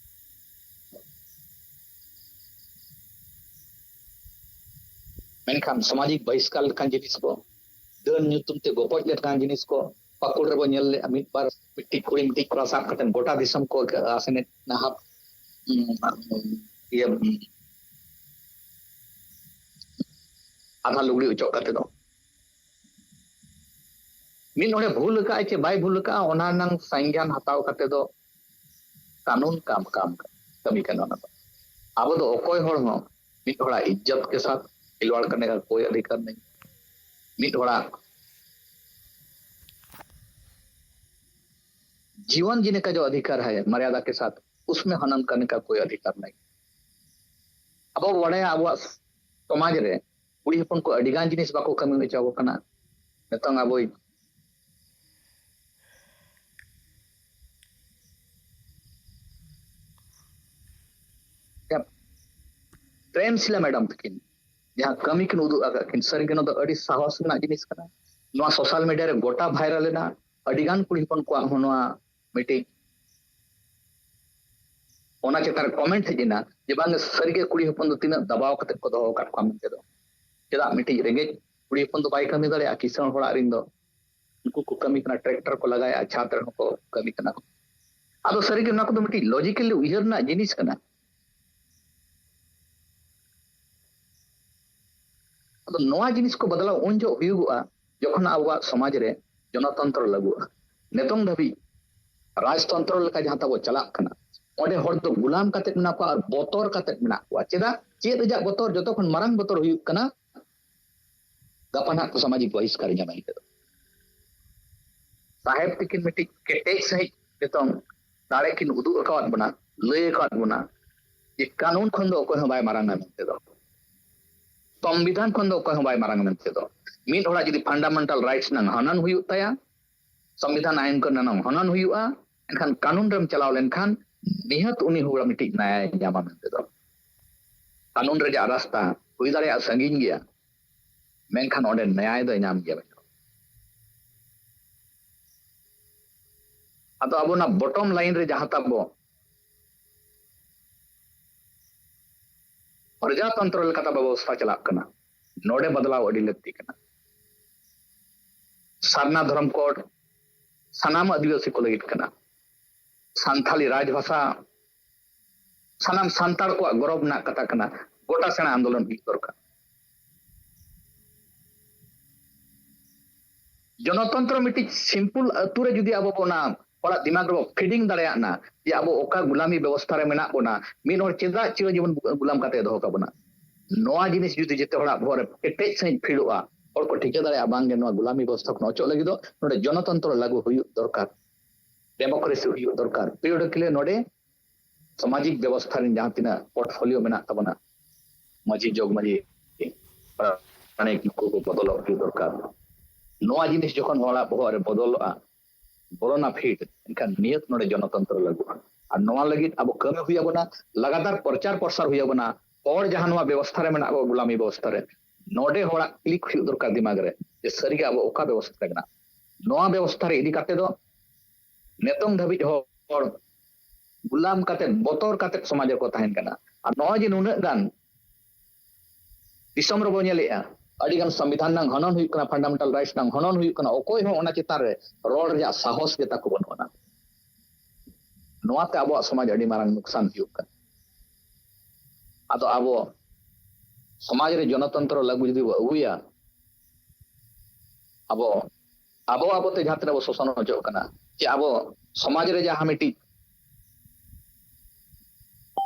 ᱢᱮᱱᱠᱷᱟᱱ ᱥᱟᱢᱟᱡᱤᱠ ᱵᱟᱦᱤᱥᱠᱟᱨ ᱞᱮᱠᱟᱱ ᱡᱤᱱᱤᱥ ᱠᱚ, ᱰᱟᱹᱱ ᱧᱩᱛᱩᱢ ᱛᱮ ᱜᱚᱯᱚᱡ ᱞᱮᱠᱟᱱ ᱡᱤᱱᱤᱥ ᱠᱚ, ᱯᱟᱹᱠᱩᱲ ᱨᱮᱵᱚ ᱧᱮᱞ ᱞᱮᱫᱼᱟ ᱢᱤᱫ ᱵᱟᱨ, ᱢᱤᱫᱴᱤᱡ ᱠᱩᱲᱤ ᱢᱤᱫᱴᱤᱡ ᱠᱚᱲᱟ ᱥᱟᱵ ᱠᱟᱛᱮ ᱜᱚᱴᱟ ᱫᱤᱥᱚᱢ ᱠᱚ ᱟᱥᱮᱱᱮᱫ ᱱᱟᱦᱟᱜ, ᱩᱸ, ᱤᱭᱟᱹ, ᱩᱸ, ᱟᱫᱷᱟ ᱞᱩᱜᱽᱲᱤ ᱚᱪᱚᱜ ᱠᱟᱛᱮ ᱫᱚ ᱢᱤᱫ ᱦᱚᱲᱮ ᱵᱷᱩᱞ ᱟᱠᱟᱫᱼᱟᱭ ᱪᱮ ᱵᱟᱭ ᱵᱷᱩᱞ ᱟᱠᱟᱫᱼᱟ, ᱚᱱᱟ ᱨᱮᱱᱟᱝ ᱥᱟᱝᱜᱽᱭᱟᱱ ᱦᱟᱛᱟᱣ ᱠᱟᱛᱮ ᱫᱚ ᱠᱟᱹᱱᱩᱱ ᱠᱟᱢ, ᱠᱟᱢ, ᱠᱟᱹᱢᱤ ᱠᱟᱱᱟ ᱚᱱᱟ ᱫᱚ᱾ ᱟᱵᱚ ᱫᱚ ᱚᱠᱚᱭ ᱦᱚᱲ ᱦᱚᱸ ᱢᱤᱫ ᱦᱚᱲᱟᱜ ᱤᱡᱽᱡᱚᱛ ᱠᱮ ᱥᱟᱛ ᱠᱷᱤᱞᱣᱟᱲ ᱠᱟᱨᱱᱮ ᱠᱟ ᱠᱳᱭ ᱚᱫᱷᱤᱠᱟᱨ ᱱᱟᱦᱤ᱾ ᱢᱤᱫ ᱦᱚᱲᱟᱜ ᱡᱤᱣᱚᱱ ᱡᱤᱱᱮ ᱠᱟ ᱡᱚ ᱚᱫᱷᱤᱠᱟᱨ ᱦᱟᱭ ᱢᱟᱨᱭᱟᱫᱟ ᱠᱮ ᱥᱟᱛ, ᱩᱥᱢᱮ ᱦᱚᱱᱚᱱ ᱠᱟᱨᱱᱮ ᱠᱟ ᱠᱳᱭ ᱚᱫᱷᱤᱠᱟᱨ ᱱᱟᱦᱤ᱾ ᱟᱵᱚ ᱵᱚ ᱵᱟᱲᱟᱭᱟ ᱟᱵᱚᱣᱟᱜ ᱥᱚᱢᱟᱡᱽ ᱨᱮ ᱠᱩᱲᱤ ᱦᱚᱯᱚᱱ ᱠᱚ ᱟᱹᱰᱤ ᱜᱟᱱ ᱡᱤᱱᱤᱥ ᱵᱟᱠᱚ ᱠᱟᱹᱢᱤ ᱦᱚᱪᱚ ᱟᱠᱚ ᱠᱟᱱᱟ᱾ ᱱᱤᱛᱚᱝ ᱟᱵᱚᱭᱤᱡ ᱯᱨᱮᱢ ᱥᱤᱞᱟ ᱢᱮᱰᱟᱢ ᱛᱟᱹᱠᱤᱱ ᱡᱟᱦᱟᱸ ᱠᱟᱹᱢᱤ ᱠᱤᱱ ᱩᱫᱩᱜ ᱟᱠᱟᱫ ᱠᱤᱱ, ᱥᱟᱹᱨᱤᱜᱮ ᱱᱚᱣᱟ ᱫᱚ ᱟᱹᱰᱤ ᱥᱟᱦᱚᱥ ᱨᱮᱱᱟᱜ ᱡᱤᱱᱤᱥ ᱠᱟᱱᱟ᱾ ᱱᱚᱣᱟ ᱥᱳᱥᱟᱞ ᱢᱤᱰᱤᱭᱟ ᱨᱮ ᱜᱚᱴᱟ ᱵᱷᱟᱭᱨᱟᱞ ᱮᱱᱟ᱾ ᱟᱹᱰᱤᱜᱟᱱ ᱠᱩᱲᱤ ᱦᱚᱯᱚᱱ ᱠᱚᱣᱟᱜ ᱦᱚᱸ ᱱᱚᱣᱟ ᱢᱤᱫᱴᱤᱡ ᱚᱱᱟ ᱪᱮᱛᱟᱱ ᱨᱮ ᱠᱚᱢᱮᱱᱴ ᱦᱮᱡ ᱮᱱᱟ ᱡᱮ, ᱵᱟᱝ, ᱥᱟᱹᱨᱤᱜᱮ ᱠᱩᱲᱤ ᱦᱚᱯᱚᱱ ᱫᱚ ᱛᱤᱱᱟᱹᱜ ᱫᱟᱵᱟᱣ ᱠᱟᱛᱮ ᱠᱚ ᱫᱚᱦᱚ ᱟᱠᱟᱫ ᱠᱚᱣᱟ ᱢᱮᱱᱛᱮ ᱫᱚ᱾ ᱪᱮᱫᱟᱜ ᱢᱤᱫᱴᱤᱡ ᱨᱮᱸᱜᱮᱡ ᱠᱩᱲᱤ ᱦᱚᱯᱚᱱ ᱫᱚ ᱵᱟᱭ ᱠᱟᱹᱢᱤ ᱫᱟᱲᱮᱭᱟᱜᱼᱟ? ᱠᱤᱥᱟᱹᱬ ᱦᱚᱲᱟᱜ ᱨᱤᱱ ᱫᱚ ᱩᱱᱠᱩ ᱠᱚ ᱠᱟᱹᱢᱤ ᱠᱟᱱᱟ, ᱴᱨᱟᱠᱴᱟᱨ ᱠᱚ ᱞᱟᱜᱟᱭᱮᱫᱼᱟ, ᱪᱷᱟᱫᱽ ᱨᱮᱦᱚᱸ ᱠᱚ ᱠᱟᱹᱢᱤ ᱠᱟᱱᱟ᱾ ᱟᱫᱚ ᱥᱟᱹᱨᱤᱜᱮ ᱱᱚᱣᱟ ᱠᱚᱫᱚ ᱢᱤᱫᱴᱤᱡ ᱞᱚᱡᱤᱠᱮᱞᱤ ᱩᱭᱦᱟᱹᱨ ᱨᱮᱱᱟᱜ ᱡᱤᱱᱤᱥ ᱠᱟᱱᱟ᱾ ᱟᱫᱚ ᱱᱚᱣᱟ ᱡᱤᱱᱤᱥ ᱠᱚ ᱵᱚᱫᱞᱟᱣ ᱩᱱ ᱡᱚᱦᱚᱜ ᱦᱩᱭᱩᱜᱚᱜᱼᱟ ᱡᱚᱠᱷᱚᱱ ᱟᱵᱚᱣᱟᱜ ᱥᱚᱢᱟᱡᱽ ᱨᱮ ᱡᱚᱱᱚᱛᱚᱱᱛᱨᱚ ᱞᱟᱹᱜᱩᱜᱼᱟ᱾ ᱱᱤᱛᱚᱝ ᱫᱷᱟᱹᱵᱤᱡ ᱨᱟᱡᱽᱛᱚᱱᱛᱨᱚ ᱞᱮᱠᱟ ᱡᱟᱦᱟᱸ ᱛᱟᱵᱚ ᱪᱟᱞᱟᱜ ᱠᱟᱱᱟ, ᱚᱸᱰᱮ ᱦᱚᱲ ᱫᱚ ᱜᱩᱞᱟᱢ ᱠᱟᱛᱮ ᱢᱮᱱᱟᱜ ᱠᱚᱣᱟ ᱟᱨ ᱵᱚᱛᱚᱨ ᱠᱟᱛᱮ ᱢᱮᱱᱟᱜ ᱠᱚᱣᱟ᱾ ᱪᱮᱫᱟᱜ? ᱪᱮᱫ ᱨᱮᱭᱟᱜ ᱵᱚᱛᱚᱨ? ᱡᱚᱛᱚ ᱠᱷᱚᱱ ᱢᱟᱨᱟᱝ ᱵᱚᱛᱚᱨ ᱦᱩᱭᱩᱜ ᱠᱟᱱᱟ ᱜᱟᱯᱟ ᱱᱟᱦᱟᱜ ᱠᱚ ᱥᱟᱢᱟᱡᱤᱠ ᱵᱚᱦᱤᱥᱠᱟᱨ ᱧᱟᱢᱟ ᱱᱤᱛᱚᱜ᱾ ᱥᱟᱦᱮᱵ ᱛᱤᱠᱤᱱ ᱢᱤᱫᱴᱤᱡ ᱠᱮᱴᱮᱡ ᱥᱟᱺᱦᱤᱡ ᱱᱤᱛᱚᱝ ᱫᱟᱲᱮ ᱠᱤᱱ ᱩᱫᱩᱜ ᱟᱠᱟᱣᱟᱫ ᱵᱚᱱᱟ, ᱞᱟᱹᱭ ᱟᱠᱟᱣᱟᱫ ᱵᱚᱱᱟ ᱡᱮ ᱠᱟᱹᱱᱩᱱ ᱠᱷᱚᱱ ᱫᱚ ᱚᱠᱚᱭ ᱦᱚᱸ ᱵᱟᱭ ᱢᱟᱨᱟᱝᱟ ᱢᱮᱱᱛᱮ ᱫᱚ, ᱥᱚᱝᱵᱤᱫᱷᱟᱱ ᱠᱷᱚᱱ ᱫᱚ ᱚᱠᱚᱭ ᱦᱚᱸ ᱵᱟᱭ ᱢᱟᱨᱟᱝᱟ ᱢᱮᱱᱛᱮ ᱫᱚ᱾ ᱢᱤᱫ ᱦᱚᱲᱟᱜ ᱡᱩᱫᱤ ᱯᱷᱟᱱᱰᱟᱢᱮᱱᱴᱟᱞ ᱨᱟᱭᱤᱴᱥ ᱨᱮᱱᱟᱜ ᱦᱚᱱᱚᱱ ᱦᱩᱭᱩᱜ ᱛᱟᱭᱟ, ᱥᱚᱝᱵᱤᱫᱷᱟᱱ ᱟᱭᱤᱱ ᱠᱚ ᱨᱮᱱᱟᱜ ᱦᱚᱱᱚᱱ ᱦᱩᱭᱩᱜᱼᱟ, ᱮᱱᱠᱷᱟᱱ ᱠᱟᱹᱱᱩᱱ ᱨᱮᱢ ᱪᱟᱞᱟᱣ ᱞᱮᱱᱠᱷᱟᱱ ᱱᱤᱦᱟᱹᱛ ᱩᱱᱤ ᱦᱚᱲ ᱢᱤᱫᱴᱤᱡ ᱱᱟᱭᱟᱭ ᱧᱟᱢᱟ ᱢᱮᱱᱛᱮ ᱫᱚ᱾ ᱠᱟᱹᱱᱩᱱ ᱨᱮᱭᱟᱜ ᱨᱟᱥᱛᱟ ᱦᱩᱭ ᱫᱟᱲᱮᱭᱟᱜᱼᱟ ᱥᱟᱺᱜᱤᱧ ᱜᱮᱭᱟ, ᱢᱮᱱᱠᱷᱟᱱ ᱚᱸᱰᱮ ᱱᱟᱭᱟᱭ ᱫᱚᱭ ᱧᱟᱢ ᱜᱮᱭᱟ ᱢᱮᱱᱛᱮ᱾ ᱟᱫᱚ ᱟᱵᱚ ᱚᱱᱟ ᱵᱚᱴᱚᱢ ᱞᱟᱭᱤᱱ ᱨᱮ ᱡᱟᱦᱟᱸ ᱛᱟᱵᱚ ᱯᱨᱚᱡᱟᱛᱚᱱᱛᱨᱚ ᱞᱮᱠᱟᱛᱮ ᱵᱮᱵᱚᱥᱛᱷᱟ ᱪᱟᱞᱟᱜ ᱠᱟᱱᱟ, ᱱᱚᱰᱮ ᱵᱚᱫᱞᱟᱣ ᱟᱹᱰᱤ ᱞᱟᱹᱠᱛᱤ ᱠᱟᱱᱟ᱾ ᱥᱟᱨᱱᱟ ᱫᱷᱚᱨᱚᱢ ᱠᱳᱰ ᱥᱟᱱᱟᱢ ᱟᱹᱫᱤᱵᱟᱹᱥᱤ ᱠᱚ ᱞᱟᱹᱜᱤᱫ ᱠᱟᱱᱟ᱾ ᱥᱟᱱᱛᱷᱟᱞᱤ ᱨᱟᱡᱽᱵᱷᱟᱥᱟ ᱥᱟᱱᱟᱢ ᱥᱟᱱᱛᱟᱲ ᱠᱚᱣᱟᱜ ᱜᱚᱨᱚᱵᱽ ᱨᱮᱱᱟᱜ ᱠᱟᱛᱷᱟ ᱠᱟᱱᱟ᱾ ᱜᱚᱴᱟ ᱥᱮᱬᱟ ᱟᱱᱫᱳᱞᱚᱱ ᱦᱩᱭᱩᱜ ᱫᱚᱨᱠᱟᱨ᱾ ᱡᱚᱱᱚᱛᱚᱱᱛᱨᱚ ᱢᱤᱫᱴᱤᱡ ᱥᱤᱢᱯᱩᱞ ᱟᱹᱛᱩ ᱨᱮ ᱡᱩᱫᱤ ᱟᱵᱚ ᱵᱚ ᱚᱱᱟ ᱦᱚᱲᱟᱜ ᱫᱤᱢᱟᱜᱽ ᱨᱮᱵᱚ ᱯᱷᱤᱰᱤᱝ ᱫᱟᱲᱮᱭᱟᱜ ᱱᱟ ᱡᱮ ᱟᱵᱚ ᱚᱠᱟ ᱜᱩᱞᱟᱢᱤ ᱵᱮᱵᱚᱥᱛᱷᱟ ᱨᱮ ᱢᱮᱱᱟᱜ ᱵᱚᱱᱟ, ᱢᱤᱫ ᱦᱚᱲ ᱪᱮᱫᱟᱜ ᱪᱤᱨᱚ ᱡᱤᱵᱚᱱ ᱜᱩᱞᱟᱢ ᱠᱟᱛᱮ ᱫᱚᱦᱚ ᱠᱟᱵᱚᱱᱟ? ᱱᱚᱣᱟ ᱡᱤᱱᱤᱥ ᱡᱩᱫᱤ ᱡᱮᱛᱮ ᱦᱚᱲᱟᱜ ᱵᱚᱦᱚᱜ ᱨᱮ ᱠᱮᱴᱮᱡ ᱥᱟᱺᱦᱤᱡ ᱯᱷᱤᱰᱚᱜᱼᱟ, ᱦᱚᱲ ᱠᱚ ᱴᱷᱤᱠᱟᱹ ᱫᱟᱲᱮᱭᱟᱜᱼᱟ, ᱵᱟᱝ ᱜᱮ ᱱᱚᱣᱟ ᱜᱩᱞᱟᱢᱤ ᱵᱮᱵᱚᱥᱛᱷᱟ ᱠᱷᱚᱱ ᱚᱪᱚᱜ ᱞᱟᱹᱜᱤᱫ ᱫᱚ ᱱᱚᱰᱮ ᱡᱚᱱᱚᱛᱚᱱᱛᱨᱚ ᱞᱟᱹᱜᱩ ᱦᱩᱭᱩᱜ ᱫᱚᱨᱠᱟᱨ, ᱰᱮᱢᱳᱠᱨᱮᱥᱤ ᱦᱩᱭᱩᱜ ᱫᱚᱨᱠᱟᱨ᱾ ᱯᱤᱨᱤᱭᱳᱰᱤᱠᱟᱞᱤ ᱱᱚᱰᱮ ᱥᱟᱢᱟᱡᱤᱠ ᱵᱮᱵᱚᱥᱛᱷᱟ ᱨᱮᱱ ᱡᱟᱦᱟᱸ ᱛᱤᱱᱟᱹᱜ ᱯᱳᱨᱴᱯᱷᱳᱞᱤᱭᱳ ᱢᱮᱱᱟᱜ ᱛᱟᱵᱚᱱᱟ, ᱢᱟᱹᱡᱷᱤ, ᱡᱚᱜᱽ ᱢᱟᱹᱡᱷᱤ, ᱯᱟᱨᱟᱱᱤᱠ, ᱱᱩᱠᱩ ᱠᱚ ᱵᱚᱫᱚᱞᱚᱜ ᱦᱩᱭᱩᱜ ᱫᱚᱨᱠᱟᱨ᱾ ᱱᱚᱣᱟ ᱡᱤᱱᱤᱥ ᱡᱚᱠᱷᱚᱱ ᱦᱚᱲᱟᱜ ᱵᱚᱦᱚᱜ ᱨᱮ ᱵᱚᱫᱚᱞᱚᱜᱼᱟ, ᱵᱚᱞᱚᱱᱟ ᱯᱷᱤᱴ, ᱮᱱᱠᱷᱟᱱ ᱱᱤᱭᱟᱹᱛ ᱱᱚᱰᱮ ᱡᱚᱱᱚᱛᱚᱱᱛᱨᱚ ᱞᱟᱹᱜᱩᱜᱼᱟ᱾ ᱟᱨ ᱱᱚᱣᱟ ᱞᱟᱹᱜᱤᱫ ᱟᱵᱚ ᱠᱟᱹᱢᱤ ᱦᱩᱭ ᱟᱵᱚᱱᱟ, ᱞᱟᱜᱟᱛᱟᱨ ᱯᱨᱚᱪᱟᱨ ᱯᱨᱚᱥᱟᱨ ᱦᱩᱭ ᱟᱵᱚᱱᱟ᱾ ᱦᱚᱲ ᱡᱟᱦᱟᱸ ᱱᱚᱣᱟ ᱵᱮᱵᱚᱥᱛᱷᱟ ᱨᱮ ᱢᱮᱱᱟᱜ ᱠᱚᱣᱟ, ᱜᱩᱞᱟᱢᱤ ᱵᱮᱵᱚᱥᱛᱷᱟ ᱨᱮ, ᱱᱚᱰᱮ ᱦᱚᱲᱟᱜ ᱠᱞᱤᱠ ᱦᱩᱭᱩᱜ ᱫᱚᱨᱠᱟᱨ ᱫᱤᱢᱟᱜᱽ ᱨᱮ, ᱡᱮ ᱥᱟᱹᱨᱤᱜᱮ ᱟᱵᱚ ᱚᱠᱟ ᱵᱮᱵᱚᱥᱛᱷᱟ ᱨᱮ ᱢᱮᱱᱟᱜ᱾ ᱱᱚᱣᱟ ᱵᱮᱵᱚᱥᱛᱷᱟ ᱨᱮ ᱤᱫᱤ ᱠᱟᱛᱮ ᱫᱚ ᱱᱤᱛᱚᱝ ᱫᱷᱟᱹᱵᱤᱡ ᱦᱚᱲ ᱜᱩᱞᱟᱢ ᱠᱟᱛᱮ, ᱵᱚᱛᱚᱨ ᱠᱟᱛᱮ ᱥᱚᱢᱟᱡᱽ ᱨᱮᱠᱚ ᱛᱟᱦᱮᱱ ᱠᱟᱱᱟ᱾ ᱟᱨ ᱱᱚᱜᱼᱚᱭ ᱡᱮ ᱱᱩᱱᱟᱹᱜ ᱜᱟᱱ ᱫᱤᱥᱚᱢ ᱨᱮᱵᱚ ᱧᱮᱞᱮᱜᱼᱟ, ᱟᱹᱰᱤ ᱜᱟᱱ ᱥᱚᱝᱵᱤᱫᱷᱟᱱ ᱨᱮᱱᱟᱜ ᱦᱚᱱᱚᱱ ᱦᱩᱭᱩᱜ ᱠᱟᱱᱟ, ᱯᱷᱟᱱᱰᱟᱢᱮᱱᱴᱟᱞ ᱨᱟᱭᱤᱴᱥ ᱨᱮᱱᱟᱜ ᱦᱚᱱᱚᱱ ᱦᱩᱭᱩᱜ ᱠᱟᱱᱟ, ᱚᱠᱚᱭ ᱦᱚᱸ ᱚᱱᱟ ᱪᱮᱛᱟᱱ ᱨᱮ ᱨᱚᱲ ᱨᱮᱭᱟᱜ ᱥᱟᱦᱚᱥ ᱜᱮ ᱛᱟᱠᱚ ᱵᱟᱹᱱᱩᱜ ᱟᱱᱟ᱾ ᱱᱚᱣᱟᱛᱮ ᱟᱵᱚᱣᱟᱜ ᱥᱚᱢᱟᱡᱽ ᱟᱹᱰᱤ ᱢᱟᱨᱟᱝ ᱱᱩᱠᱥᱟᱱ ᱦᱩᱭᱩᱜ ᱠᱟᱱᱟ᱾ ᱟᱫᱚ ᱟᱵᱚ ᱥᱚᱢᱟᱡᱽ ᱨᱮ ᱡᱚᱱᱚᱛᱚᱱᱛᱨᱚ ᱞᱟᱹᱜᱩ ᱡᱩᱫᱤ ᱵᱚ ᱟᱹᱜᱩᱭᱟ, ᱟᱵᱚ ᱟᱵᱚ ᱟᱵᱚᱛᱮ ᱡᱟᱦᱟᱸ ᱛᱤᱱᱟᱹᱜ ᱵᱚ ᱥᱳᱥᱚᱱ ᱦᱚᱪᱚᱜ ᱠᱟᱱᱟ, ᱡᱮ ᱟᱵᱚ ᱥᱚᱢᱟᱡᱽ ᱨᱮ ᱡᱟᱦᱟᱸ ᱢᱤᱫᱴᱤᱡ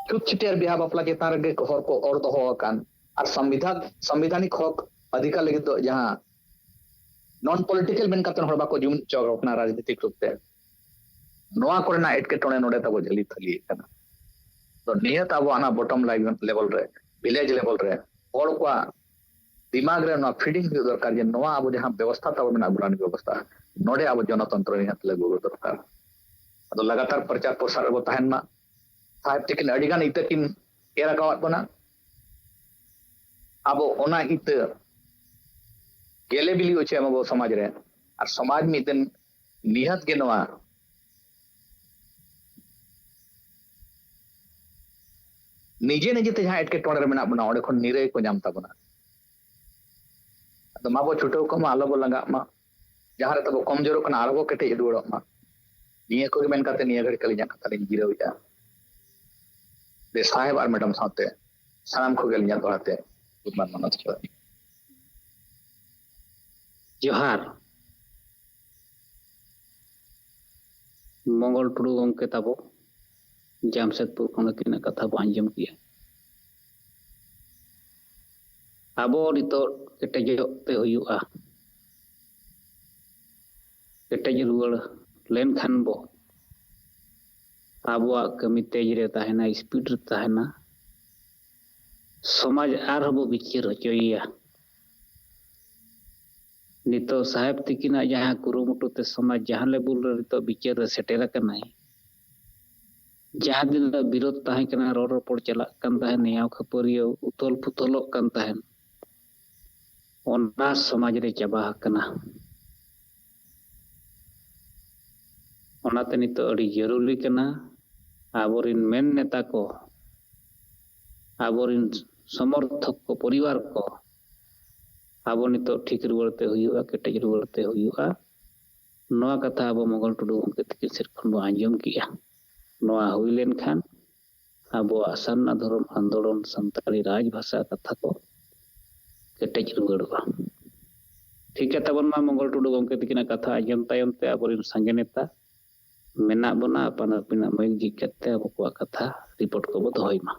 ᱪᱷᱩᱛ ᱪᱷᱟᱹᱴᱭᱟᱹᱨ ᱵᱤᱦᱟ ᱵᱟᱯᱞᱟ ᱪᱮᱛᱟᱱ ᱨᱮᱜᱮ ᱦᱚᱲ ᱠᱚ ᱚᱨ ᱫᱚᱦᱚ ᱟᱠᱟᱱ, ᱟᱨ ᱥᱚᱝᱵᱤᱫᱷᱟᱱ, ᱥᱚᱝᱵᱤᱫᱷᱟᱱᱤᱠ ᱦᱚᱠ ᱚᱫᱷᱤᱠᱟᱨ ᱞᱟᱹᱜᱤᱫ ᱫᱚ ᱡᱟᱦᱟᱸ ᱱᱚᱱ ᱯᱚᱞᱤᱴᱤᱠᱟᱞ ᱢᱮᱱ ᱠᱟᱛᱮ ᱦᱚᱲ ᱵᱟᱠᱚ ᱡᱩᱢᱤᱫ ᱦᱚᱪᱚ ᱟᱠᱚ ᱠᱟᱱᱟ ᱨᱟᱡᱽᱱᱤᱛᱤᱠ ᱨᱩᱯ ᱛᱮ, ᱱᱚᱣᱟ ᱠᱚᱨᱮᱱᱟᱜ ᱮᱴᱠᱮᱴᱚᱬᱮ ᱱᱚᱰᱮ ᱛᱟᱵᱚ ᱡᱷᱟᱹᱞᱤ ᱛᱷᱟᱹᱞᱤᱭᱮᱫ ᱠᱟᱱᱟ᱾ ᱛᱚ ᱱᱤᱭᱟᱹ ᱛᱟᱵᱚ ᱚᱱᱟ ᱵᱚᱴᱚᱢ ᱞᱟᱭᱤᱱ ᱞᱮᱵᱮᱞ ᱨᱮ, ᱵᱷᱤᱞᱮᱡᱽ ᱞᱮᱵᱮᱞ ᱨᱮ ᱦᱚᱲ ᱠᱚᱣᱟᱜ ᱫᱤᱢᱟᱜᱽ ᱨᱮ ᱱᱚᱣᱟ ᱯᱷᱤᱰᱤᱝ ᱦᱩᱭᱩᱜ ᱫᱚᱨᱠᱟᱨ ᱡᱮ ᱱᱚᱣᱟ ᱟᱵᱚ ᱡᱟᱦᱟᱸ ᱵᱮᱵᱚᱥᱛᱷᱟ ᱛᱟᱵᱚ ᱢᱮᱱᱟᱜ, ᱜᱩᱞᱟᱢᱤ ᱵᱮᱵᱚᱥᱛᱷᱟ, ᱱᱚᱰᱮ ᱟᱵᱚ ᱡᱚᱱᱚᱛᱚᱱᱛᱨᱚ ᱱᱤᱦᱟᱹᱛ ᱞᱟᱹᱜᱩ ᱫᱚᱨᱠᱟᱨ᱾ ᱟᱫᱚ ᱞᱟᱜᱟᱛᱟᱨ ᱯᱨᱚᱪᱟᱨ ᱯᱨᱚᱥᱟᱨ ᱨᱮᱵᱚ ᱛᱟᱦᱮᱱ ᱢᱟ᱾ ᱥᱟᱦᱮᱵ ᱛᱤᱠᱤᱱ ᱟᱹᱰᱤ ᱜᱟᱱ ᱤᱛᱟᱹ ᱠᱤᱱ ᱮᱨ ᱟᱠᱟᱣᱟᱫ ᱵᱚᱱᱟ᱾ ᱟᱵᱚ ᱚᱱᱟ ᱤᱛᱟᱹ ᱜᱮᱞᱮ ᱵᱤᱞᱤ ᱦᱚᱪᱚᱭ ᱢᱟ ᱟᱵᱚ ᱥᱚᱢᱟᱡᱽ ᱨᱮ, ᱟᱨ ᱥᱚᱢᱟᱡᱽ ᱢᱤᱫ ᱫᱤᱱ ᱱᱤᱦᱟᱹᱛ ᱜᱮ ᱱᱚᱣᱟ ᱱᱤᱡᱮ ᱱᱤᱡᱮᱛᱮ ᱡᱟᱦᱟᱸ ᱮᱴᱠᱮᱴᱚᱬᱮ ᱨᱮ ᱢᱮᱱᱟᱜ ᱵᱚᱱᱟ, ᱚᱸᱰᱮ ᱠᱷᱚᱱ ᱱᱤᱨᱟᱹᱭ ᱠᱚ ᱧᱟᱢ ᱛᱟᱵᱚᱱᱟ᱾ ᱟᱫᱚ ᱢᱟᱵᱚ ᱪᱷᱩᱴᱟᱹᱣ ᱠᱚᱜ ᱢᱟ, ᱟᱞᱚ ᱵᱚ ᱞᱟᱸᱜᱟᱜ ᱢᱟ᱾ ᱡᱟᱦᱟᱸ ᱨᱮ ᱛᱟᱵᱚ ᱠᱚᱢᱡᱳᱨᱚᱜ ᱠᱟᱱᱟ, ᱟᱨᱦᱚᱸ ᱵᱚ ᱠᱮᱴᱮᱡ ᱨᱩᱣᱟᱹᱲᱚᱜ ᱢᱟ᱾ ᱱᱤᱭᱟᱹ ᱠᱚᱜᱮ ᱢᱮᱱ ᱠᱟᱛᱮ ᱱᱤᱭᱟᱹ ᱜᱷᱟᱹᱲᱤᱡ ᱟᱹᱞᱤᱧᱟᱜ ᱠᱟᱛᱷᱟ ᱞᱤᱧ ᱡᱤᱨᱟᱹᱣᱮᱫᱼᱟ᱾ ᱵᱮᱥ, ᱥᱟᱦᱮᱵᱽ ᱟᱨ ᱢᱮᱰᱟᱢ ᱥᱟᱶᱛᱮ ᱥᱟᱱᱟᱢ ᱠᱚᱜᱮ ᱟᱹᱞᱤᱧᱟᱜ ᱫᱚᱦᱲᱟ ᱛᱮ ᱜᱩᱰ ᱢᱚᱨᱱᱤᱝ ᱡᱚᱦᱟᱨ᱾ ᱡᱚᱦᱟᱨ᱾ ᱢᱚᱝᱜᱚᱞ ᱴᱩᱰᱩ ᱜᱚᱢᱠᱮ ᱛᱟᱵᱚ, ᱡᱟᱢᱥᱮᱫᱽᱯᱩᱨ ᱠᱷᱚᱱ ᱛᱤᱱᱟᱹᱜ ᱠᱟᱛᱷᱟ ᱵᱚ ᱟᱸᱡᱚᱢ ᱠᱮᱜᱼᱟ᱾ ᱟᱵᱚ ᱱᱤᱛᱚᱜ ᱠᱮᱴᱮᱡᱚᱜ ᱛᱮ ᱦᱩᱭᱩᱜᱼᱟ᱾ ᱠᱮᱴᱮᱡ ᱨᱩᱣᱟᱹᱲ ᱞᱮᱱᱠᱷᱟᱱ ᱵᱚ, ᱟᱵᱚᱣᱟᱜ ᱠᱟᱹᱢᱤ ᱛᱮᱡᱽ ᱨᱮ ᱛᱟᱦᱮᱱᱟ, ᱥᱯᱤᱰ ᱨᱮ ᱛᱟᱦᱮᱱᱟ, ᱥᱚᱢᱟᱡᱽ ᱟᱨᱦᱚᱸ ᱵᱚ ᱵᱤᱪᱟᱹᱨ ᱦᱚᱪᱚᱭᱮᱭᱟ᱾ ᱱᱤᱛᱚᱜ ᱥᱟᱦᱮᱵᱽ ᱛᱤᱠᱤᱱᱟᱜ ᱡᱟᱦᱟᱸ ᱠᱩᱨᱩᱢᱩᱴᱩ ᱛᱮ ᱥᱚᱢᱟᱡᱽ ᱡᱟᱦᱟᱸ ᱞᱮᱵᱩᱞ ᱨᱮ ᱱᱤᱛᱚᱜ ᱵᱤᱪᱟᱹᱨ ᱨᱮ ᱥᱮᱴᱮᱨ ᱟᱠᱟᱱᱟᱭ, ᱡᱟᱦᱟᱸ ᱛᱤᱱᱟᱹᱜ ᱵᱤᱨᱳᱫᱷ ᱛᱟᱦᱮᱸ ᱠᱟᱱᱟ, ᱨᱚᱲ ᱨᱚᱯᱚᱲ ᱪᱟᱞᱟᱜ ᱠᱟᱱ ᱛᱟᱦᱮᱸᱱ, ᱱᱮᱭᱟᱣ ᱠᱷᱟᱹᱯᱟᱹᱨᱤᱭᱟᱹᱣ ᱩᱛᱷᱚᱞ ᱯᱷᱩᱛᱷᱚᱞᱚᱜ ᱠᱟᱱ ᱛᱟᱦᱮᱸᱱ, ᱚᱱᱟ ᱥᱚᱢᱟᱡᱽ ᱨᱮ ᱪᱟᱵᱟ ᱟᱠᱟᱱᱟ᱾ ᱚᱱᱟᱛᱮ ᱱᱤᱛᱚᱜ ᱟᱹᱰᱤ ᱡᱟᱹᱨᱩᱨᱤ ᱠᱟᱱᱟ, ᱟᱵᱚᱨᱤᱱ ᱢᱮᱱ ᱱᱮᱛᱟ ᱠᱚ, ᱟᱵᱚᱨᱤᱱ ᱥᱚᱢᱚᱨᱛᱷᱚᱠ ᱠᱚ, ᱯᱚᱨᱤᱵᱟᱨ ᱠᱚ, ᱟᱵᱚ ᱱᱤᱛᱚᱜ ᱴᱷᱤᱠ ᱨᱩᱣᱟᱹᱲ ᱛᱮ ᱦᱩᱭᱩᱜᱼᱟ, ᱠᱮᱴᱮᱡ ᱨᱩᱣᱟᱹᱲ ᱛᱮ ᱦᱩᱭᱩᱜᱼᱟ᱾ ᱱᱚᱣᱟ ᱠᱟᱛᱷᱟ ᱟᱵᱚ ᱢᱚᱝᱜᱚᱞ ᱴᱩᱰᱩ ᱜᱚᱢᱠᱮ ᱛᱤᱠᱤᱱ ᱥᱮᱫ ᱠᱷᱚᱱ ᱵᱚ ᱟᱸᱡᱚᱢ ᱠᱮᱜᱼᱟ᱾ ᱱᱚᱣᱟ ᱦᱩᱭ ᱞᱮᱱᱠᱷᱟᱱ ᱟᱵᱚᱣᱟᱜ ᱥᱟᱨᱱᱟ ᱫᱷᱚᱨᱚᱢ ᱟᱱᱫᱳᱞᱚᱱ, ᱥᱟᱱᱛᱟᱲᱤ ᱨᱟᱡᱽ ᱵᱷᱟᱥᱟ ᱠᱟᱛᱷᱟ ᱠᱚ ᱠᱮᱴᱮᱡ ᱨᱩᱣᱟᱹᱲᱚᱜᱼᱟ᱾ ᱴᱷᱤᱠ ᱜᱮᱭᱟ, ᱛᱟᱵᱚᱱ ᱢᱟ ᱢᱚᱝᱜᱚᱞ ᱴᱩᱰᱩ ᱜᱚᱢᱠᱮ ᱛᱤᱠᱤᱱᱟᱜ ᱠᱟᱛᱷᱟ ᱟᱸᱡᱚᱢ ᱛᱟᱭᱚᱢ ᱛᱮ ᱟᱵᱚᱨᱮᱱ ᱥᱟᱸᱜᱮ ᱱᱮᱛᱟ ᱢᱮᱱᱟᱜ ᱵᱚᱱᱟ, ᱟᱯᱟᱱ ᱟᱹᱯᱤᱱᱟᱜ ᱢᱟᱹᱭᱤᱠ ᱡᱷᱤᱡ ᱠᱟᱛᱮ ᱟᱵᱚ ᱠᱚᱣᱟᱜ ᱠᱟᱛᱷᱟ ᱨᱤᱯᱳᱨᱴ ᱠᱚᱵᱚ ᱫᱚᱦᱚᱭ ᱢᱟ᱾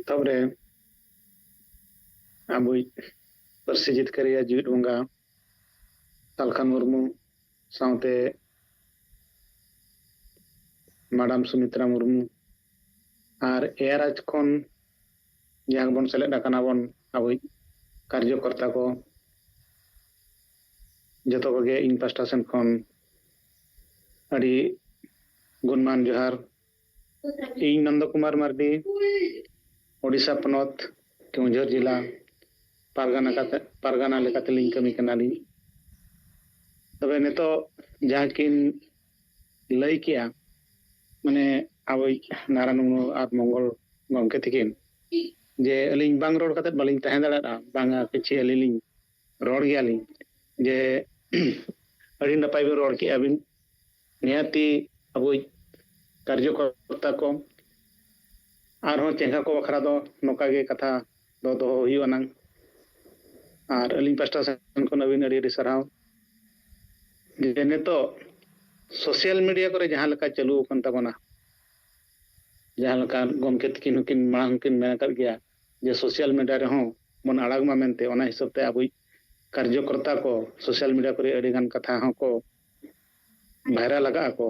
ᱛᱟᱯᱚᱨᱮ ᱟᱵᱚᱭᱤᱡ ᱯᱟᱹᱨᱥᱤ ᱡᱤᱛᱠᱟᱹᱨᱤᱭᱟᱹ ᱡᱤᱣᱤᱫ ᱵᱚᱸᱜᱟ ᱥᱟᱞᱠᱷᱟᱱ ᱢᱩᱨᱢᱩ ᱥᱟᱶᱛᱮ ᱢᱟᱰᱟᱢ ᱥᱩᱢᱤᱛᱨᱟ ᱢᱩᱨᱢᱩ ᱟᱨ ᱮᱭᱟᱨᱟᱡᱽ ᱠᱷᱚᱱ ᱡᱟᱦᱟᱸ ᱵᱚᱱ ᱥᱮᱞᱮᱫ ᱟᱠᱟᱱᱟ ᱵᱚᱱ ᱟᱵᱚᱭᱤᱡ ᱠᱟᱨᱡᱚᱠᱚᱨᱛᱟ ᱠᱚ, ᱡᱚᱛᱚ ᱠᱚᱜᱮ ᱤᱧ ᱯᱟᱥᱴᱟ ᱥᱮᱱ ᱠᱷᱚᱱ ᱟᱹᱰᱤ ᱜᱩᱱᱢᱟᱱ ᱡᱚᱦᱟᱨ᱾ ᱤᱧ ᱱᱚᱱᱫᱚ ᱠᱩᱢᱟᱨ ᱢᱟᱨᱰᱤ, ᱳᱰᱤᱥᱟ ᱯᱚᱱᱚᱛ, ᱠᱮᱣᱚᱱᱡᱷᱚᱨ ᱡᱮᱞᱟ, ᱯᱟᱨᱜᱟᱱᱟ ᱠᱟᱛᱮ, ᱯᱟᱨᱜᱟᱱᱟ ᱞᱮᱠᱟᱛᱮᱞᱤᱧ ᱠᱟᱹᱢᱤ ᱠᱟᱱᱟᱞᱤᱧ᱾ ᱛᱚᱵᱮ ᱱᱤᱛᱚᱜ ᱡᱟᱦᱟᱸ ᱠᱤᱱ ᱞᱟᱹᱭ ᱠᱮᱜᱼᱟ, ᱢᱟᱱᱮ ᱟᱵᱚᱭᱤᱡ ᱱᱟᱨᱟᱭᱚᱱ ᱢᱩᱨᱢᱩ ᱟᱨ ᱢᱚᱝᱜᱚᱞ ᱜᱚᱢᱠᱮ ᱛᱤᱠᱤᱱ, ᱡᱮ ᱟᱹᱞᱤᱧ ᱵᱟᱝ ᱨᱚᱲ ᱠᱟᱛᱮ ᱵᱟᱹᱞᱤᱧ ᱛᱟᱦᱮᱸ ᱫᱟᱲᱮᱭᱟᱜᱼᱟ, ᱵᱟᱝᱟ ᱠᱤᱪᱷᱤ ᱟᱹᱞᱤᱧ ᱞᱤᱧ ᱨᱚᱲ ᱜᱮᱭᱟᱞᱤᱧ, ᱡᱮ ᱟᱹᱰᱤ ᱱᱟᱯᱟᱭ ᱵᱤᱱ ᱨᱚᱲ ᱠᱮᱜᱼᱟ ᱵᱤᱱ᱾ ᱱᱤᱦᱟᱹᱛᱤ ᱟᱵᱚᱭᱤᱡ ᱠᱟᱨᱡᱚᱠᱚᱨᱛᱟ ᱠᱚ ᱟᱨᱦᱚᱸ ᱪᱮᱸᱜᱷᱟ ᱠᱚ ᱵᱟᱠᱷᱨᱟ ᱫᱚ ᱱᱚᱝᱠᱟ ᱜᱮ ᱠᱟᱛᱷᱟ ᱫᱚ ᱫᱚᱦᱚ ᱦᱩᱭᱩᱜ ᱟᱱᱟᱝ᱾ ᱟᱨ ᱟᱹᱞᱤᱧ ᱯᱟᱥᱴᱟ ᱥᱮᱱ ᱠᱷᱚᱱ ᱟᱹᱵᱤᱱ ᱟᱹᱰᱤ ᱟᱹᱰᱤ ᱥᱟᱨᱦᱟᱣ᱾ ᱡᱮ ᱱᱤᱛᱚᱜ ᱥᱳᱥᱟᱞ ᱢᱤᱰᱤᱭᱟ ᱠᱚᱨᱮ ᱡᱟᱦᱟᱸ ᱞᱮᱠᱟ ᱪᱟᱹᱞᱩ ᱟᱠᱟᱱ ᱛᱟᱵᱚᱱᱟ, ᱡᱟᱦᱟᱸ ᱞᱮᱠᱟ ᱜᱚᱢᱠᱮ ᱛᱤᱠᱤᱱ ᱦᱚᱸᱠᱤᱱ ᱢᱟᱲᱟᱝ ᱦᱚᱸᱠᱤᱱ ᱢᱮᱱ ᱟᱠᱟᱫ ᱜᱮᱭᱟ ᱡᱮ ᱥᱳᱥᱟᱞ ᱢᱤᱰᱤᱭᱟ ᱨᱮᱦᱚᱸ ᱵᱚᱱ ᱟᱲᱟᱜ ᱢᱟ ᱢᱮᱱᱛᱮ, ᱚᱱᱟ ᱦᱤᱥᱟᱹᱵ ᱛᱮ ᱟᱵᱚᱭᱤᱡ ᱠᱟᱨᱡᱚᱠᱚᱨᱛᱟ ᱠᱚ ᱥᱳᱥᱟᱞ ᱢᱤᱰᱤᱭᱟ ᱠᱚᱨᱮ ᱟᱹᱰᱤ ᱜᱟᱱ ᱠᱟᱛᱷᱟ ᱦᱚᱸᱠᱚ ᱵᱷᱟᱭᱨᱟᱞ ᱟᱠᱟᱫᱼᱟ ᱠᱚ,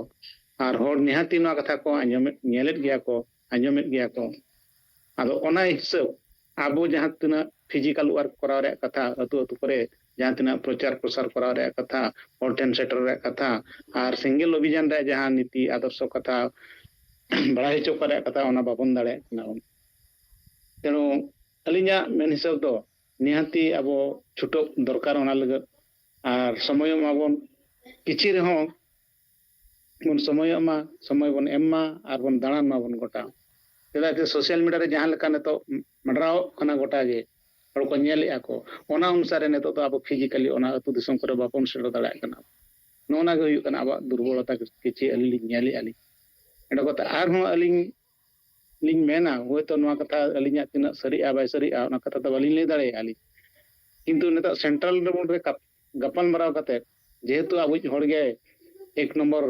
ᱟᱨ ᱦᱚᱲ ᱱᱤᱦᱟᱹᱛᱤ ᱱᱚᱣᱟ ᱠᱟᱛᱷᱟ ᱠᱚ ᱟᱸᱡᱚᱢᱮᱫ, ᱧᱮᱞᱮᱫ ᱜᱮᱭᱟ ᱠᱚ, ᱟᱸᱡᱚᱢᱮᱫ ᱜᱮᱭᱟ ᱠᱚ᱾ ᱟᱫᱚ ᱚᱱᱟ ᱦᱤᱥᱟᱹᱵ ᱟᱵᱚ ᱡᱟᱦᱟᱸ ᱛᱤᱱᱟᱹᱜ ᱯᱷᱤᱡᱤᱠᱟᱞ ᱣᱟᱨᱠ ᱠᱚᱨᱟᱣ ᱨᱮᱭᱟᱜ ᱠᱟᱛᱷᱟ, ᱟᱹᱛᱩ ᱟᱹᱛᱩ ᱠᱚᱨᱮ ᱡᱟᱦᱟᱸ ᱛᱤᱱᱟᱹᱜ ᱯᱨᱚᱪᱟᱨ ᱯᱨᱚᱥᱟᱨ ᱠᱚᱨᱟᱣ ᱨᱮᱭᱟᱜ ᱠᱟᱛᱷᱟ, ᱦᱚᱲ ᱴᱷᱮᱱ ᱥᱮᱴᱮᱨ ᱨᱮᱭᱟᱜ ᱠᱟᱛᱷᱟ, ᱟᱨ ᱥᱮᱸᱜᱮᱞ ᱚᱵᱷᱤᱡᱟᱱ ᱨᱮᱭᱟᱜ ᱡᱟᱦᱟᱸ ᱱᱤᱛᱤ ᱟᱫᱚᱨᱥᱚ ᱠᱟᱛᱷᱟ ᱵᱟᱲᱟᱭ ᱦᱚᱪᱚ ᱠᱚ ᱨᱮᱭᱟᱜ ᱠᱟᱛᱷᱟ, ᱚᱱᱟ ᱵᱟᱵᱚᱱ ᱫᱟᱲᱮᱭᱟᱜ ᱠᱟᱱᱟ ᱵᱚᱱ᱾ ᱛᱮᱬᱩ ᱟᱹᱞᱤᱧᱟᱜ ᱢᱮᱱ ᱦᱤᱥᱟᱹᱵ ᱫᱚ ᱱᱤᱦᱟᱹᱛᱤ ᱟᱵᱚ ᱪᱷᱩᱴᱟᱹᱣ ᱫᱚᱨᱠᱟᱨ ᱚᱱᱟ ᱞᱟᱹᱜᱤᱫ, ᱟᱨ ᱥᱚᱢᱚᱭᱚᱜ ᱢᱟᱵᱚᱱ, ᱠᱤᱪᱷᱤ ᱨᱮᱦᱚᱸ ᱵᱚᱱ ᱥᱚᱢᱚᱭᱚᱜ ᱢᱟ, ᱥᱚᱢᱚᱭ ᱵᱚᱱ ᱮᱢ ᱢᱟ, ᱟᱨ ᱵᱚᱱ ᱫᱟᱬᱟᱱ ᱢᱟᱵᱚᱱ ᱜᱚᱴᱟ᱾ ᱪᱮᱫᱟᱜ ᱥᱮ ᱥᱳᱥᱟᱞ ᱢᱤᱰᱤᱭᱟ ᱨᱮ ᱡᱟᱦᱟᱸ ᱞᱮᱠᱟ ᱱᱤᱛᱚᱜ ᱢᱟᱰᱨᱟᱣᱚᱜ ᱠᱟᱱᱟ ᱜᱚᱴᱟ ᱜᱮ, ᱦᱚᱲ ᱠᱚ ᱧᱮᱞᱮᱫᱼᱟ ᱠᱚ, ᱚᱱᱟ ᱚᱱᱩᱥᱟᱨᱮ ᱱᱤᱛᱚᱜ ᱫᱚ ᱟᱵᱚ ᱯᱷᱤᱡᱤᱠᱟᱞᱤ ᱚᱱᱟ ᱟᱹᱛᱩ ᱫᱤᱥᱚᱢ ᱠᱚᱨᱮ ᱵᱟᱵᱚᱱ ᱥᱮᱴᱮᱨ ᱫᱟᱲᱮᱭᱟᱜ ᱠᱟᱱᱟ᱾ ᱱᱚᱜᱼᱚ ᱱᱟ ᱜᱮ ᱦᱩᱭᱩᱜ ᱠᱟᱱᱟ ᱟᱵᱚᱣᱟᱜ ᱫᱩᱨᱵᱚᱞᱚᱛᱟ, ᱠᱤᱪᱷᱤ ᱟᱹᱞᱤᱧ ᱞᱤᱧ ᱧᱮᱞᱮᱫᱼᱟ ᱞᱤᱧ᱾ ᱮᱸᱰᱮ ᱠᱟᱛᱮ ᱟᱨᱦᱚᱸ ᱟᱹᱞᱤᱧ ᱞᱤᱧ ᱢᱮᱱᱟ, ᱦᱳᱭᱛᱳ ᱱᱚᱣᱟ ᱠᱟᱛᱷᱟ ᱟᱹᱞᱤᱧᱟᱜ ᱛᱤᱱᱟᱹᱜ ᱥᱟᱹᱨᱤᱜᱼᱟ ᱵᱟᱭ ᱥᱟᱹᱨᱤᱜᱼᱟ, ᱚᱱᱟ ᱠᱟᱛᱷᱟ ᱫᱚ ᱵᱟᱹᱞᱤᱧ ᱞᱟᱹᱭ ᱫᱟᱲᱮᱭᱟᱜᱼᱟ ᱞᱤᱧ᱾ ᱠᱤᱱᱛᱩ ᱱᱤᱛᱚᱜ ᱥᱮᱱᱴᱨᱟᱞ ᱞᱮᱵᱮᱞ ᱨᱮ ᱠᱟᱯ-, ᱜᱟᱯᱟᱞ ᱢᱟᱨᱟᱣ ᱠᱟᱛᱮ, ᱡᱮᱦᱮᱛᱩ ᱟᱵᱚᱭᱤᱡ ᱦᱚᱲ ᱜᱮ ᱮᱠ ᱱᱚᱢᱵᱚᱨ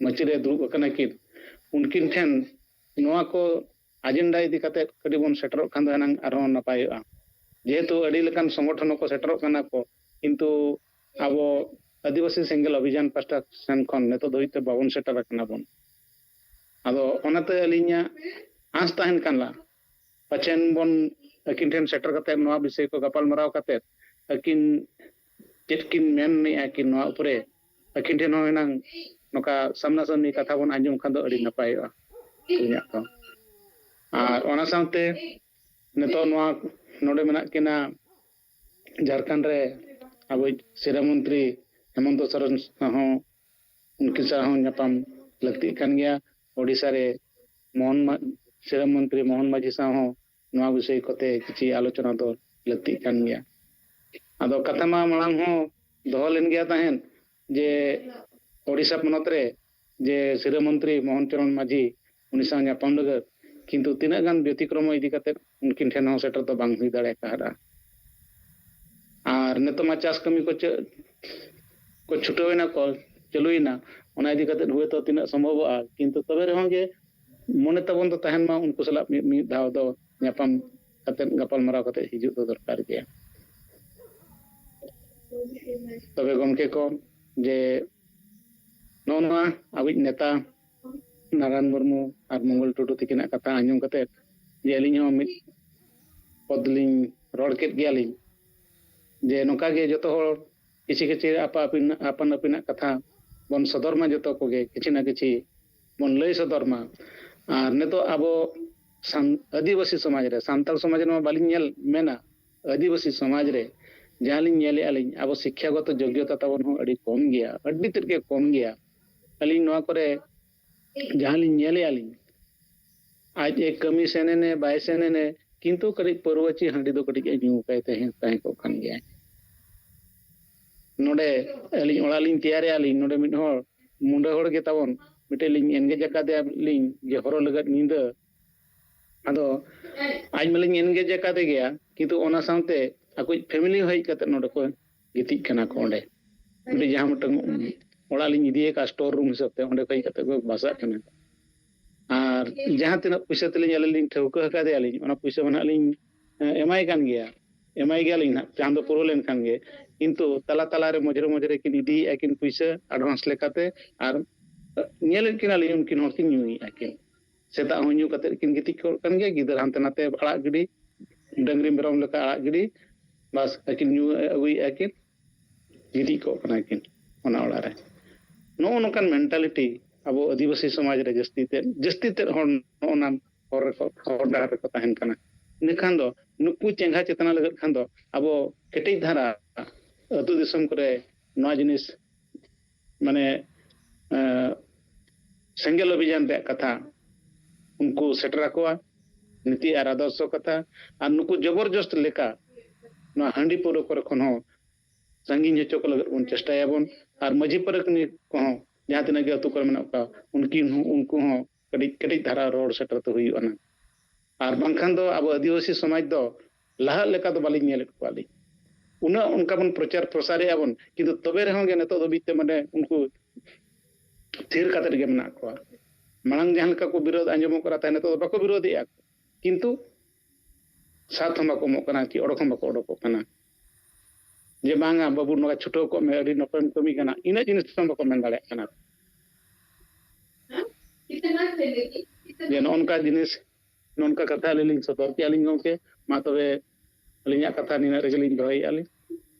ᱢᱟᱹᱪᱤ ᱨᱮ ᱫᱩᱲᱩᱵ ᱟᱠᱟᱱᱟ ᱠᱤᱱ, ᱩᱱᱠᱤᱱ ᱴᱷᱮᱱ ᱱᱚᱣᱟ ᱠᱚ ᱟᱡᱮᱱᱰᱟ ᱤᱫᱤ ᱠᱟᱛᱮ ᱠᱟᱹᱴᱤᱡ ᱵᱚᱱ ᱥᱮᱴᱮᱨᱚᱜ ᱠᱷᱟᱱ ᱫᱚ ᱮᱱᱟᱝ ᱟᱨᱦᱚᱸ ᱱᱟᱯᱟᱭᱚᱜᱼᱟ᱾ ᱡᱮᱦᱮᱛᱩ ᱟᱹᱰᱤ ᱞᱮᱠᱟᱱ ᱥᱚᱝᱜᱚᱴᱷᱚᱱ ᱠᱚ ᱥᱮᱴᱮᱨᱚᱜ ᱠᱟᱱᱟ ᱠᱚ, ᱠᱤᱱᱛᱩ ᱟᱵᱚ ᱟᱹᱫᱤᱵᱟᱹᱥᱤ ᱥᱮᱸᱜᱮᱞ ᱚᱵᱷᱤᱡᱟᱱ ᱯᱟᱥᱴᱟ ᱥᱮᱱ ᱠᱷᱚᱱ ᱱᱤᱛᱚᱜ ᱫᱷᱟᱹᱵᱤᱡ ᱛᱮ ᱵᱟᱵᱚᱱ ᱥᱮᱴᱮᱨ ᱟᱠᱟᱱᱟ ᱵᱚᱱ᱾ ᱟᱫᱚ ᱚᱱᱟᱛᱮ ᱟᱹᱞᱤᱧᱟᱜ ᱟᱸᱥ ᱛᱟᱦᱮᱱ ᱠᱟᱱᱟ, ᱯᱟᱪᱷᱮᱱ ᱵᱚᱱ ᱟᱹᱠᱤᱱ ᱴᱷᱮᱱ ᱥᱮᱴᱮᱨ ᱠᱟᱛᱮ ᱱᱚᱣᱟ ᱵᱤᱥᱚᱭ ᱠᱚ ᱜᱟᱯᱟᱞᱢᱟᱨᱟᱣ ᱠᱟᱛᱮ ᱟᱹᱠᱤᱱ ᱪᱮᱫ ᱠᱤᱱ ᱢᱮᱱᱮᱜᱼᱟ ᱠᱤᱱ ᱱᱚᱣᱟ ᱩᱯᱚᱨᱮ, ᱟᱹᱠᱤᱱ ᱴᱷᱮᱱ ᱦᱚᱸ ᱮᱱᱟᱝ ᱱᱚᱝᱠᱟ ᱥᱟᱢᱱᱟ ᱥᱟᱢᱱᱤ ᱠᱟᱛᱷᱟ ᱵᱚᱱ ᱟᱸᱡᱚᱢ ᱠᱷᱟᱱ ᱫᱚ ᱟᱹᱰᱤ ᱱᱟᱯᱟᱭᱚᱜᱼᱟ ᱟᱹᱞᱤᱧᱟᱜ ᱫᱚ᱾ ᱟᱨ ᱚᱱᱟ ᱥᱟᱶᱛᱮ ᱱᱤᱛᱚᱜ ᱱᱚᱣᱟ ᱱᱚᱰᱮ ᱢᱮᱱᱟᱜ ᱠᱤᱱᱟ ᱡᱷᱟᱲᱠᱷᱚᱸᱰ ᱨᱮ ᱟᱵᱚᱭᱤᱡ ᱥᱤᱨᱟᱹ ᱢᱚᱱᱛᱨᱤ ᱦᱮᱢᱚᱱᱛᱚ ᱥᱚᱨᱮᱱ ᱦᱚᱸ, ᱩᱱᱠᱤᱱ ᱥᱟᱶ ᱦᱚᱸ ᱧᱟᱯᱟᱢ ᱞᱟᱹᱠᱛᱤᱜ ᱠᱟᱱ ᱜᱮᱭᱟ᱾ ᱳᱰᱤᱥᱟ ᱨᱮ ᱢᱳᱦᱚᱱ ᱢᱟ-, ᱥᱤᱨᱟᱹ ᱢᱚᱱᱛᱨᱤ ᱢᱳᱦᱚᱱ ᱢᱟᱹᱡᱷᱤ ᱥᱟᱶ ᱦᱚᱸ ᱱᱚᱣᱟ ᱵᱤᱥᱚᱭ ᱠᱚᱛᱮ ᱠᱤᱪᱷᱤ ᱟᱞᱳᱪᱚᱱᱟ ᱫᱚ ᱞᱟᱹᱠᱛᱤᱜ ᱠᱟᱱ ᱜᱮᱭᱟ᱾ ᱟᱫᱚ ᱠᱟᱛᱷᱟ ᱢᱟ ᱢᱟᱲᱟᱝ ᱦᱚᱸ ᱫᱚᱦᱚ ᱞᱮᱱ ᱜᱮᱭᱟ ᱛᱟᱦᱮᱸᱫ ᱡᱮ ᱳᱰᱤᱥᱟ ᱯᱚᱱᱚᱛ ᱨᱮ ᱡᱮ ᱥᱤᱨᱟᱹ ᱢᱚᱱᱛᱨᱤ ᱢᱳᱦᱚᱱ ᱪᱚᱨᱚᱬ ᱢᱟᱹᱡᱷᱤ ᱩᱱᱤ ᱥᱟᱶ ᱧᱟᱯᱟᱢ ᱞᱟᱹᱜᱤᱫ, ᱠᱤᱱᱛᱩ ᱛᱤᱱᱟᱹᱜ ᱜᱟᱱ ᱵᱮᱛᱤᱠᱨᱚᱢ ᱤᱫᱤ ᱠᱟᱛᱮ ᱩᱱᱠᱤᱱ ᱴᱷᱮᱱ ᱦᱚᱸ ᱥᱮᱴᱮᱨ ᱫᱚ ᱵᱟᱝ ᱦᱩᱭ ᱫᱟᱲᱮ ᱠᱟᱣᱫᱟ᱾ ᱟᱨ ᱱᱤᱛᱚᱜ ᱢᱟ ᱪᱟᱥ ᱠᱟᱹᱢᱤ ᱠᱚ ᱪᱮᱫ ᱠᱚ ᱪᱷᱩᱴᱟᱹᱣ ᱮᱱᱟ ᱠᱚ, ᱪᱟᱹᱞᱩᱭᱮᱱᱟ, ᱚᱱᱟ ᱤᱫᱤ ᱠᱟᱛᱮ ᱦᱳᱭᱛᱳ ᱛᱤᱱᱟᱹᱜ ᱥᱚᱢᱵᱷᱚᱵᱚᱜᱼᱟ, ᱠᱤᱱᱛᱩ ᱛᱚᱵᱮ ᱨᱮᱦᱚᱸ ᱜᱮ ᱢᱚᱱᱮ ᱛᱟᱵᱚᱱ ᱫᱚ ᱛᱟᱦᱮᱱ ᱢᱟ ᱩᱱᱠᱩ ᱥᱟᱞᱟᱜ ᱢᱤᱫ, ᱢᱤᱫ ᱫᱷᱟᱣ ᱫᱚ ᱧᱟᱯᱟᱢ ᱠᱟᱛᱮ ᱜᱟᱯᱟᱞᱢᱟᱨᱟᱣ ᱠᱟᱛᱮ ᱦᱤᱡᱩᱜ ᱫᱚ ᱫᱚᱨᱠᱟᱨ ᱜᱮᱭᱟ᱾ ᱛᱚᱵᱮ ᱜᱚᱢᱠᱮ ᱠᱚ, ᱡᱮ ᱱᱚᱜᱼᱚ ᱱᱚᱣᱟ ᱟᱵᱚᱭᱤᱡ ᱱᱮᱛᱟ ᱱᱟᱨᱟᱭᱚᱱ ᱢᱩᱨᱢᱩ ᱟᱨ ᱢᱚᱝᱜᱚᱞ ᱴᱩᱰᱩ ᱛᱤᱠᱤᱱᱟᱜ ᱠᱟᱛᱷᱟ ᱟᱸᱡᱚᱢ ᱠᱟᱛᱮ ᱡᱮ ᱟᱹᱞᱤᱧ ᱦᱚᱸ ᱢᱤᱫ ᱯᱚᱫ ᱞᱤᱧ ᱨᱚᱲ ᱠᱮᱫ ᱜᱮᱭᱟᱞᱤᱧ, ᱡᱮ ᱱᱚᱝᱠᱟ ᱜᱮ ᱡᱚᱛᱚ ᱦᱚᱲ ᱠᱤᱪᱷᱤ ᱠᱤᱪᱷᱤ ᱟᱯᱟ ᱟᱹᱯᱤᱱ, ᱟᱯᱟᱱ ᱟᱹᱯᱤᱱᱟᱜ ᱠᱟᱛᱷᱟ ᱵᱚᱱ ᱥᱚᱫᱚᱨ ᱢᱟ, ᱡᱚᱛᱚ ᱠᱚᱜᱮ ᱠᱤᱪᱷᱤ ᱱᱟ ᱠᱤᱪᱷᱤ ᱵᱚᱱ ᱞᱟᱹᱭ ᱥᱚᱫᱚᱨ ᱢᱟ᱾ ᱟᱨ ᱱᱤᱛᱚᱜ ᱟᱵᱚ ᱥᱟᱱ-, ᱟᱹᱫᱤᱵᱟᱹᱥᱤ ᱥᱚᱢᱟᱡᱽ ᱨᱮ, ᱥᱟᱱᱛᱟᱲ ᱥᱚᱢᱟᱡᱽ ᱨᱮᱢᱟ ᱵᱟᱹᱞᱤᱧ ᱧᱮᱞ ᱢᱮᱱᱟ, ᱟᱹᱫᱤᱵᱟᱹᱥᱤ ᱥᱚᱢᱟᱡᱽ ᱨᱮ ᱡᱟᱦᱟᱸ ᱞᱤᱧ ᱧᱮᱞᱮᱜᱼᱟ ᱞᱤᱧ, ᱟᱵᱚ ᱥᱤᱠᱠᱷᱟᱜᱚᱛᱚ ᱡᱳᱜᱽᱭᱚᱛᱟ ᱛᱟᱵᱚᱱ ᱦᱚᱸ ᱟᱹᱰᱤ ᱠᱚᱢ ᱜᱮᱭᱟ, ᱟᱹᱰᱤ ᱛᱮᱫ ᱜᱮ ᱠᱚᱢ ᱜᱮᱭᱟ᱾ ᱟᱹᱞᱤᱧ ᱱᱚᱣᱟ ᱠᱚᱨᱮ ᱡᱟᱦᱟᱸ ᱞᱤᱧ ᱧᱮᱞᱮᱜᱼᱟ ᱞᱤᱧ, ᱟᱡ ᱮ ᱠᱟᱹᱢᱤ ᱥᱮᱱ ᱮᱱᱮ ᱵᱟᱭ ᱥᱮᱱ ᱮᱱᱮ, ᱠᱤᱱᱛᱩ ᱠᱟᱹᱴᱤᱡ ᱯᱟᱹᱨᱣᱟᱹ ᱪᱮ ᱦᱟᱺᱰᱤ ᱫᱚ ᱠᱟᱹᱴᱤᱡ ᱮ ᱧᱩ ᱠᱟᱭ ᱛᱟᱦᱮᱸ, ᱛᱟᱦᱮᱸ ᱠᱚᱜ ᱠᱟᱱ ᱜᱮᱭᱟᱭ᱾ ᱱᱚᱰᱮ ᱟᱹᱞᱤᱧ ᱚᱲᱟᱜ ᱞᱤᱧ ᱛᱮᱭᱟᱨᱮᱜᱼᱟ ᱞᱤᱧ, ᱱᱚᱰᱮ ᱢᱤᱫ ᱦᱚᱲ ᱢᱩᱸᱰᱟᱹ ᱦᱚᱲ ᱜᱮ ᱛᱟᱵᱚᱱ ᱢᱤᱫᱴᱮᱡ ᱞᱤᱧ engage ᱟᱠᱟᱫᱮᱭᱟ ᱞᱤᱧ ᱡᱮ ᱦᱚᱨᱚ ᱞᱟᱹᱜᱤᱫ ᱧᱤᱫᱟᱹ᱾ ᱟᱫᱚ ᱟᱡ ᱢᱟᱞᱤᱧ engage ᱟᱠᱟᱫᱮ ᱜᱮᱭᱟ, ᱠᱤᱱᱛᱩ ᱚᱱᱟ ᱥᱟᱶᱛᱮ ᱟᱠᱚᱭᱤᱡ family ᱦᱚᱸ ᱦᱮᱡ ᱠᱟᱛᱮ ᱱᱚᱰᱮ ᱠᱚ ᱜᱤᱛᱤᱡ ᱠᱟᱱᱟ ᱠᱚ ᱚᱸᱰᱮ᱾ ᱚᱸᱰᱮ ᱡᱟᱦᱟᱸ ᱢᱤᱫᱴᱟᱝ ᱚᱲᱟᱜ ᱞᱤᱧ ᱤᱫᱤᱭ ᱟᱠᱟᱫᱼᱟ store room ᱦᱤᱥᱟᱹᱵ ᱛᱮ, ᱚᱸᱰᱮ ᱠᱚ ᱦᱮᱡ ᱠᱟᱛᱮ ᱠᱚ ᱵᱟᱥᱟᱜ ᱠᱟᱱᱟ᱾ ᱟᱨ ᱟᱨ ᱡᱟᱦᱟᱸ ᱛᱤᱱᱟᱹᱜ ᱯᱩᱭᱥᱟᱹ ᱛᱮᱞᱤᱧ ᱟᱹᱞᱤᱧ ᱞᱤᱧ ᱴᱷᱟᱹᱣᱠᱟᱹ ᱟᱠᱟᱫᱮᱭᱟᱞᱤᱧ, ᱚᱱᱟ ᱯᱩᱭᱥᱟᱹ ᱢᱟ ᱱᱟᱦᱟᱜ ᱞᱤᱧ ᱮᱢᱟᱭ ᱠᱟᱱ ᱜᱮᱭᱟ, ᱮᱢᱟᱭ ᱜᱮᱭᱟᱞᱤᱧ ᱱᱟᱦᱟᱜ ᱪᱟᱸᱫᱚ ᱯᱩᱨᱟᱹᱣ ᱞᱮᱱᱠᱷᱟᱱ ᱜᱮ᱾ ᱠᱤᱱᱛᱩ ᱛᱟᱞᱟ ᱛᱟᱞᱟᱨᱮ ᱢᱚᱡᱽᱨᱮ ᱢᱚᱡᱽᱨᱮ ᱠᱤᱱ ᱤᱫᱤᱭᱮᱫᱼᱟ ᱠᱤᱱ ᱯᱩᱭᱥᱟᱹ advance ᱞᱮᱠᱟᱛᱮ, ᱟᱨ ᱧᱮᱞᱮᱫ ᱠᱤᱱᱟᱞᱤᱧ ᱩᱱᱠᱤᱱ ᱦᱚᱲ ᱠᱤᱱ ᱧᱩᱭᱮᱫᱼᱟ ᱠᱤᱱ᱾ ᱥᱮᱛᱟᱜ ᱦᱚᱸ ᱧᱩ ᱠᱟᱛᱮᱫ ᱠᱤᱱ ᱜᱤᱛᱤᱡ ᱠᱚᱜ ᱠᱟᱱ ᱜᱮᱭᱟ, ᱜᱤᱫᱟᱹᱨ ᱦᱟᱱᱛᱮ ᱱᱟᱛᱮ ᱟᱲᱟᱜ ᱜᱤᱰᱤ, ᱰᱟᱹᱝᱨᱤ ᱢᱮᱨᱚᱢ ᱞᱮᱠᱟ ᱟᱲᱟᱜ ᱜᱤᱰᱤ, ᱵᱟᱥ ᱟᱹᱠᱤᱱ ᱧᱩ ᱟᱹᱜᱩᱭᱮᱫᱼᱟ ᱠᱤᱱ, ᱜᱤᱛᱤᱡ ᱠᱚᱜ ᱠᱟᱱᱟ ᱠᱤᱱ ᱚᱱᱟ ᱚᱲᱟᱜ ᱨᱮ᱾ ᱱᱚᱜᱼᱚ ᱱᱚᱝᱠᱟᱱ mentality ᱟᱵᱚ ᱟᱹᱫᱤᱵᱟᱹᱥᱤ ᱥᱚᱢᱟᱡᱽ ᱨᱮ ᱡᱟᱹᱥᱛᱤ ᱛᱮᱫ, ᱡᱟᱹᱥᱛᱤ ᱛᱮᱫ ᱦᱚᱲ ᱱᱚᱜᱼᱚ ᱱᱟ ᱦᱚᱨ ᱨᱮᱠᱚ, ᱦᱚᱨ ᱰᱟᱦᱟᱨ ᱨᱮᱠᱚ ᱛᱟᱦᱮᱱ ᱠᱟᱱᱟ᱾ ᱤᱱᱟᱹᱠᱷᱟᱱ ᱫᱚ ᱱᱩᱠᱩ ᱪᱮᱸᱜᱷᱟ ᱪᱮᱛᱱᱟ ᱞᱟᱹᱜᱤᱫ ᱠᱷᱟᱱ ᱫᱚ ᱟᱵᱚ ᱠᱮᱴᱮᱡ ᱫᱷᱟᱨᱟ ᱟᱹᱛᱩ ᱫᱤᱥᱚᱢ ᱠᱚᱨᱮ ᱱᱚᱣᱟ ᱡᱤᱱᱤᱥ ᱢᱟᱱᱮ ᱮᱸ, ᱥᱮᱸᱜᱮᱞ ᱚᱵᱷᱤᱡᱟᱱ ᱨᱮᱭᱟᱜ ᱠᱟᱛᱷᱟ ᱩᱱᱠᱩ ᱥᱮᱴᱮᱨ ᱟᱠᱚᱣᱟ, ᱱᱤᱛᱤ ᱟᱨ ᱟᱫᱚᱨᱥᱚ ᱠᱟᱛᱷᱟ, ᱟᱨ ᱱᱩᱠᱩ ᱡᱚᱵᱚᱨᱡᱚᱥᱛ ᱞᱮᱠᱟ ᱱᱚᱣᱟ ᱦᱟᱺᱰᱤ ᱯᱟᱹᱣᱨᱟᱹ ᱠᱚᱨᱮ ᱠᱷᱚᱱ ᱦᱚᱸ ᱥᱟᱺᱜᱤᱧ ᱦᱚᱪᱚ ᱠᱚ ᱞᱟᱹᱜᱤᱫ ᱵᱚᱱ ᱪᱮᱥᱴᱟᱭᱟᱵᱚᱱ᱾ ᱟᱨ ᱢᱟᱹᱡᱷᱤ ᱯᱟᱨᱟᱱᱤᱠ ᱠᱚᱦᱚᱸ ᱡᱟᱦᱟᱸ ᱛᱤᱱᱟᱹᱜ ᱜᱮ ᱟᱹᱛᱩ ᱠᱚᱨᱮ ᱢᱮᱱᱟᱜ ᱠᱚᱣᱟ, ᱩᱱᱠᱤᱱ ᱦᱚᱸ, ᱩᱱᱠᱩ ᱦᱚᱸ ᱠᱟᱹᱴᱤᱡ ᱠᱟᱹᱴᱤᱡ ᱫᱷᱟᱨᱟ ᱨᱚᱲ ᱥᱮᱴᱮᱨ ᱛᱮ ᱦᱩᱭᱩᱜᱼᱟ ᱱᱟᱝ᱾ ᱟᱨ ᱵᱟᱝᱠᱷᱟᱱ ᱫᱚ ᱟᱵᱚ ᱟᱹᱫᱤᱵᱟᱹᱥᱤ ᱥᱚᱢᱟᱡᱽ ᱫᱚ ᱞᱟᱦᱟᱜ ᱞᱮᱠᱟ ᱫᱚ ᱵᱟᱹᱞᱤᱧ ᱧᱮᱞᱮᱫ ᱠᱚᱣᱟ ᱞᱤᱧ᱾ ᱩᱱᱟᱹᱜ ᱚᱱᱠᱟ ᱵᱚᱱ ᱯᱨᱚᱪᱟᱨ ᱯᱨᱚᱥᱟᱨᱮᱜᱼᱟ ᱵᱚᱱ, ᱠᱤᱱᱛᱩ ᱛᱚᱵᱮ ᱨᱮᱦᱚᱸ ᱜᱮ ᱱᱤᱛᱚᱜ ᱫᱷᱟᱹᱵᱤᱡ ᱛᱮ ᱢᱟᱱᱮ ᱩᱱᱠᱩ ᱛᱷᱤᱨ ᱠᱟᱛᱮᱫ ᱜᱮ ᱢᱮᱱᱟᱜ ᱠᱚᱣᱟ᱾ ᱢᱟᱲᱟᱝ ᱡᱟᱦᱟᱸ ᱞᱮᱠᱟ ᱠᱚ ᱵᱤᱨᱳᱫᱷ ᱟᱸᱡᱚᱢᱚᱜ ᱠᱟᱱᱟ ᱛᱟᱦᱮᱸᱫ, ᱱᱤᱛᱚᱜ ᱫᱚ ᱵᱟᱠᱚ ᱵᱤᱨᱳᱫᱷᱮᱜᱼᱟ, ᱠᱤᱱᱛᱩ ᱥᱟᱛ ᱦᱚᱸ ᱵᱟᱠᱚ ᱮᱢᱚᱜ ᱠᱟᱱᱟ, ᱠᱤ ᱚᱰᱚᱠ ᱦᱚᱸ ᱵᱟᱠᱚ ᱚᱰᱚᱠᱚᱜ ᱠᱟᱱᱟ᱾ ᱡᱮ ᱵᱟᱝᱟ ᱵᱟᱹᱵᱩ, ᱱᱚᱣᱟ ᱪᱷᱩᱴᱟᱹᱣ ᱠᱚᱜ ᱢᱮ, ᱟᱹᱰᱤ ᱱᱟᱯᱟᱭᱮᱢ ᱠᱟᱹᱢᱤ ᱠᱟᱱᱟ, ᱤᱱᱟᱹᱜ ᱡᱤᱱᱤᱥ ᱦᱚᱸ ᱵᱟᱠᱚ ᱢᱮᱱ ᱫᱟᱲᱮᱭᱟᱜ ᱠᱟᱱᱟ᱾ ᱡᱮ ᱱᱚᱜᱼᱚ ᱱᱚᱝᱠᱟ ᱡᱤᱱᱤᱥ, ᱱᱚᱝᱠᱟ ᱠᱟᱛᱷᱟ ᱟᱹᱞᱤᱧ ᱞᱤᱧ ᱥᱚᱫᱚᱨ ᱠᱮᱜᱼᱟ ᱞᱤᱧ ᱜᱚᱢᱠᱮ᱾ ᱢᱟ ᱛᱚᱵᱮ ᱟᱹᱞᱤᱧᱟᱜ ᱠᱟᱛᱷᱟ ᱱᱤᱱᱟᱹᱜ ᱨᱮᱜᱮ ᱞᱤᱧ ᱫᱚᱦᱚᱭᱮᱜᱼᱟ ᱞᱤᱧ,